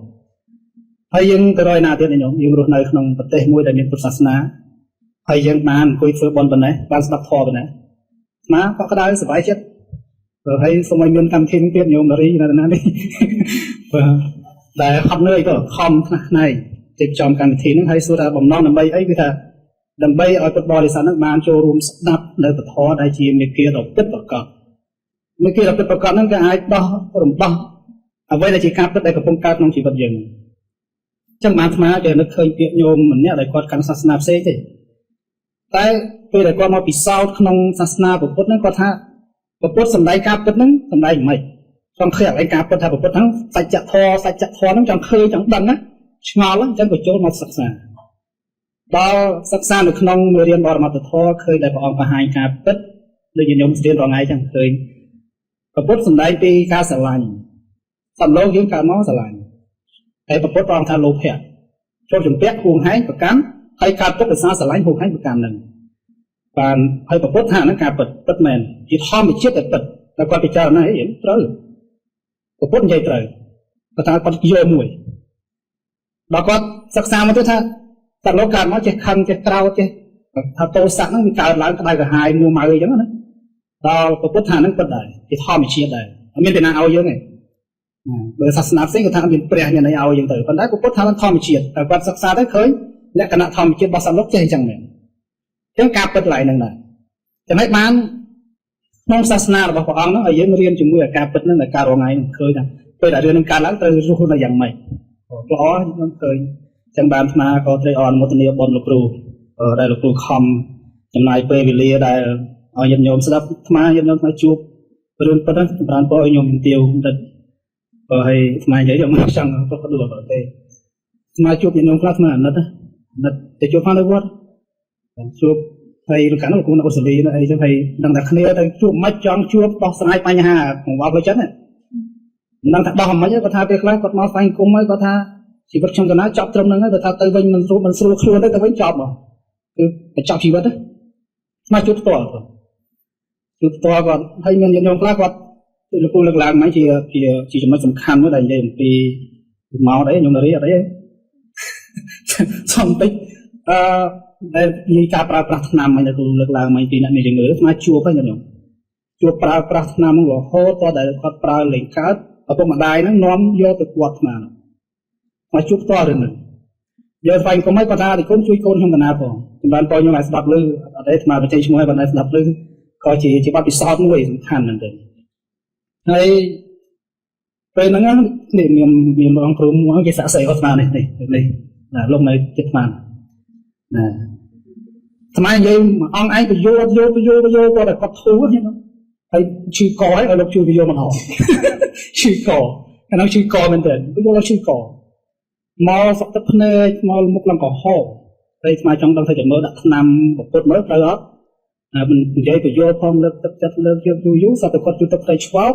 ហើយយើងទៅរយណាទៀតញោមយើងរស់នៅក្នុងប្រទេសមួយដែលមានពុទ្ធសាសនាហើយយើងបានអង្គុយធ្វើបុណ្យប៉ុណ្ណេះបានស្ដាប់ធម៌ប៉ុណ្ណេះស្មាកក់ក្ដៅសប្បាយចិត្តហើយសូមឲ្យមានកម្មវិធីទៀតញោមនារីនៅណានេះបាទដែលហត់នឿយក៏ខំថ្នាក់ថ្នែងរៀបចំកម្មវិធីហ្នឹងហើយសួរថាបំណងដើម្បីអីគឺថាដើម្បីឲ្យពុទ្ធបរិស័ទហ្នឹងបានចូលរួមស្ដាប់នៅពធដែលជាមេគាដ៏ពិតប្រាកដមេគាដ៏ពិតប្រាកដហ្នឹងក៏អាចដោះរំដោះអ្វីដែលជាការពិតដែលកំពុងកើតក្នុងជីវិតយើងចឹងបានអាត្មាគេនឹកឃើញពាក្យញោមម្នាក់ដែលគាត់កាន់សាសនាផ្សេងទេតែពេលដែលគាត់មកពិសោធន៍ក្នុងសាសនាពុទ្ធហ្នឹងគាត់ថាពុទ្ធសម្ដែងការពិតហ្នឹងសម្ដែងមិនចង់ឃើញឲ្យការពិតថាពុទ្ធហ្នឹងសច្ចធម៌សច្ចធម៌ហ្នឹងចង់ឃើញចង់ដឹងណាឆ្ងល់អញ្ចឹងក៏ចូលមកសិក្សាដល់សិក្សានៅក្នុងមេរៀនបរមត្ថធម៌ឃើញតែព្រះអង្គបង្ហាញការពិតដូចញោមរៀនរាល់ថ្ងៃចឹងឃើញពុទ្ធសម្ដែងពីការស្រឡាញ់សំឡងយើងកើតមកស្រឡាញ់តែពុទ្ធព្រះអង្គថាលោភៈចូលជំពាក់ហួងហែងប្រកាន់ហើយកើតទុកដោយសារស្រឡាញ់ហួងហែងប្រកាន់ហ្នឹងបានហើយពុទ្ធថាហ្នឹងការពិតពិតមែនជាធម្មជាតិតែពិតតែគាត់ពិចារណាអីត្រូវពុទ្ធនិយាយត្រូវគាត់ថាគាត់យកមួយដល់គាត់សិក្សាមកទៅថាតលោកកើតមកចេះខឹងចេះក្រោធចេះថាទោសៈហ្នឹងវាកើតឡើងក្តៅក្រហាយមួម៉ៅអីចឹងណាដល់ពុទ្ធថាហ្នឹងពិតដែរជាធម្មជាតិដែរអត់មានពីណាឲ្យយើងទេបើសាសនាផ្សេងគាត់ថាមានព្រះមានអីឲ្យយើងទៅប៉ុន្តែពុទ្ធថាធម្មជាតិតែគាត់សិក្សាទៅឃើញលក្ខណៈធម្មជាតិរបស់សត្វលោកចេះអញ្ចឹងមែនអញ្ចឹងការពិតឡើយហ្នឹងដែរចំណែកបានក្នុងសាសនារបស់ព្រះអង្គហ្នឹងឲ្យយើងរៀនជាមួយអាការពិតហ្នឹងដែលការរងថ្ងៃហ្នឹងឃើញថាពេលដែលរឿងហ្នឹងកើតឡើងត្រូវរស់នៅយ៉ាងម៉េចល្អខ្ញុំឃើញចឹងបានអាត្មាក៏ត្រេកអរអនុមោទនាបុណ្យលោកគ្រូដែលលោកគ្រូខំចំណាយពេលវេលាដែលឲ្យញាតិញោមស្ដាប់អាត្មាញាតិញោមអាត្មាជួបរឿងពិតហ្នឹងចម្រើនពរឲ្យញោមជំទាវបន្តិចបើឲ្យអាត្មានិយាយខ្ញុំចង់ប្រកដួលអត់ទេអាត្មាជួបញាតិញោមខ្លះអាត្មាអាណិតអាណិតទៅជួបផងនៅវត្តជួបហើយលោកកាលនោះលោកគ្រូនៅអូស្ត្រាលីនៅអីចឹងហើយដឹងតែគ្នាទៅជួបមិនចង់ជួបដោះស្រាយបញ្ហាកង្វល់ផ្លូវចិត្តមិនដឹងថាដោះមិនគាត់ថាពេលខ្លះគាត់មកស្វែងគុំហើយគាត់ថាជីវិតខ្ញុំកណាចប់ត្រឹមហ្នឹងហើយគាត់ថាទៅវិញមិនស្រួលមិនស្រួលខ្លួនទៅទៅវិញចប់មកគឺបញ្ចប់ជីវិតណាមកជួបផ្ទាល់ជួបផ្ទាល់គាត់ហើយមានញាតិញោមខ្លះគាត់លោកគ្រូលើកឡើងមកជាជាជាចំណុចសំខាន់មួយដែលនិយាយអំពីមកអីខ្ញុំរៀនអត់អីសុំតិចអឺដែលនិយាយការប្រើប្រាស់ថ្នាំហ្នឹងលោកគ្រូលើកឡើងមកពីអ្នកមានជំងឺស្មាជួបហើយញាតិញោមជួបប្រើប្រាស់ថ្នាំហ្នឹងរហូតដល់ដែលគាត់ប្រើលែងកើតឪពុកម្ដាយហ្នឹងនាំយកទៅគាត់ថ្នាំមកជួបផ្ទាល់រឿងហ្នឹងយកស្វែងគុំឲ្យគាត់ថាតិគុំជួយកូនខ្ញុំកណាផងចម្រើនពរខ្ញុំឲ្យស្ដាប់ឮអត់ទេអាត្មាបញ្ចេញឈ្មោះឲ្យគាត់ឲ្យស្ដាប់ឮក៏ជាជាបទពិសោធន៍មួយសំខាន់មែនទែនហើយពេលហ្នឹងនេះមានមានអង្គគ្រូមួយគេសាក់សីគាត់ស្មាននេះនេះនេះណាលោកនៅចិត្តស្មានណាស្មាននិយាយអង្គឯងបញ្យល់យល់បញ្យល់បញ្យល់គាត់តែគាត់ធូរហ្នឹងហើយឈឺកហើយឲ្យលោកជួយបញ្យល់ម្ដងឈឺកអានោះឈឺកមែនទែនបញ្យល់ដល់ឈឺកមកសក់ទឹកភ្នែកមកមុខឡើងក្រហមហើយស្មាចង់ដឹងថាจะមើលដាក់ថ្នាំពុតមើលត្រូវអត់មិននិយាយបញ្យល់ផងលើកទឹកចិត្តលើកយកយូរយូរសត្វតែគាត់ជួយទឹកផ្ទៃឆ្វោក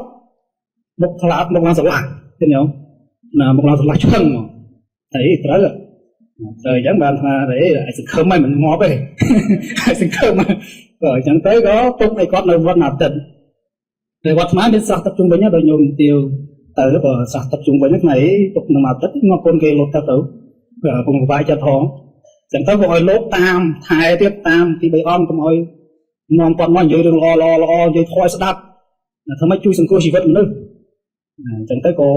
មុខថ្លាមុខឡើងស្រឡះឃើញទេណាមុខឡើងស្រឡះឈឹងមកតែត្រូវត្រូវអញ្ចឹងបានថាអីឲ្យសង្ឃឹមឲ្យមិនងាប់ទេឲ្យសង្ឃឹមក៏អញ្ចឹងទៅក៏ទុកឲ្យគាត់នៅវត្តមួយអាទិត្យនៅវត្តស្មាមានស្រះទឹកជុំវិញដូចញោមទាវទៅបើស្រះទឹកជុំវិញហ្នឹងថ្ងៃទុកនឹងមួយអាទិត្យងាប់កូនគេលុបទឹកទៅពងវាយចិត្តផងអញ្ចឹងទៅក៏ឲ្យលោកតាមថែទៀតតាមទី3អង្គកុំឲ្យនាំគាត់មកនិយាយរឿងល្អល្អល្អនិយាយធម៌ឲ្យស្ដាប់ធ្វើម៉េចជួយសង្គ្រោះជីវិតមនុស្សអញ្ចឹងទៅក៏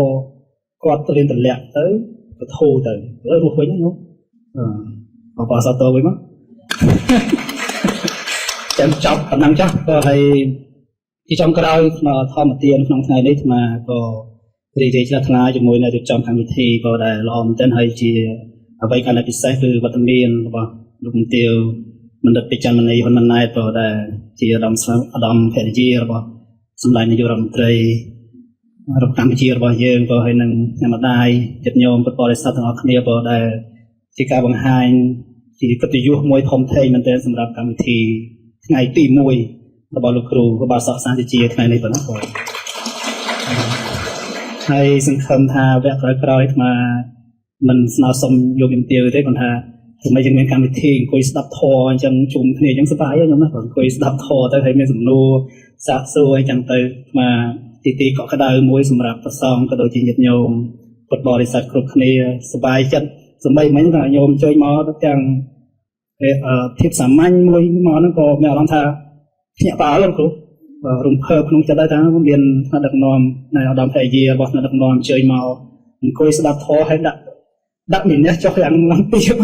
គាត់រៀនទម្លាក់ទៅក៏ធូរទៅរស់វិញហ្នឹងអបអរសាទរវិញមកចាំចប់ប៉ុណ្ណឹងចាស់ក៏ហើយជាចុងក្រោយធម្មទានក្នុងថ្ងៃនេះអាត្មាក៏រីករាយជ្រះថ្លាជាមួយនៅរៀបចំកម្មវិធីក៏ដែលល្អមែនទែនហើយជាអ្វីកាន់តែពិសេសគឺវត្តមានរបស់លោកជំទាវបណ្ឌិតពេជ្រច័ន្ទមនីហ៊ុនម៉ាណែតក៏ដែលជាឧត្តមឧត្តមភរិយារបស់សម្ដេចនាយករដ្ឋមន្ត្រីរបស់កម្ពុជារបស់យើងក៏ហើយនឹងអ្នកម្ដាយចិត្តញោមពុទ្ធបរិស័ទទាំងអស់គ្នាក៏ដែលជាការបង្ហាញជាកិត្តិយសមួយធំធេងមែនទែនសម្រាប់កម្មវិធីថ្ងៃទី1របស់លោកគ្រូឧបាសកសានជាថ្ងៃនេះប៉ុណ្ណោះក៏ហើយសង្ឃឹមថាវគ្គក្រោយៗអាត្មាមិនស្នើសុំយកជំទាវទេគាត់ថា ថ្មីយើងមានកម្មវិធីអង្គុយស្ដាប់ធម៌អញ្ចឹងជុំគ្នាអញ្ចឹងសប្បាយខ្ញុំណាអង្គុយស្ដាប់ធម៌ទៅហើយមានសំណួរសាកសួរអញ្ចឹងទៅអា ទីទីកក់ក្ដៅមួយសម្រាប់ប្រសងក៏ដូចជាញាតិញោមពុទ្ធបរិស័ទគ្រប់គ្នាសប្បាយចិត្តសម្បីមិញថាញោមជួយមកទាំងភាពសាមញ្ញមួយមកហ្នឹងក៏មានអារម្មណ៍ថាភ្ញាក់ផ្អើលគ្រូរំភើបក្នុងចិត្តដែរថាមានថ្នាក់ដឹកនាំនៃឧត្តមភរិយារបស់ថ្នាក់ដឹកនាំអញ្ជើញមកអង្គុយស្ដាប់ធម៌ហើយដាក់ដាក់មានះចុះយ៉ាងឡើងទៀប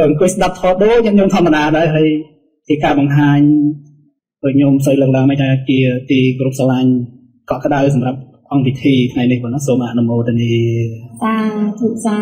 អង្គុយស្ដាប់ធម៌ដូចញាតិញោមធម្មតាដែរហើយជាការបង្ហាញដោយញោមសូវលើកឡើងមកថាជាទីគោរពស្រឡាញ់កក់ក្ដៅសម្រាប់អង្គពិធីថ្ងៃនេះបងណាសូមអនុមោទនា សាធុសា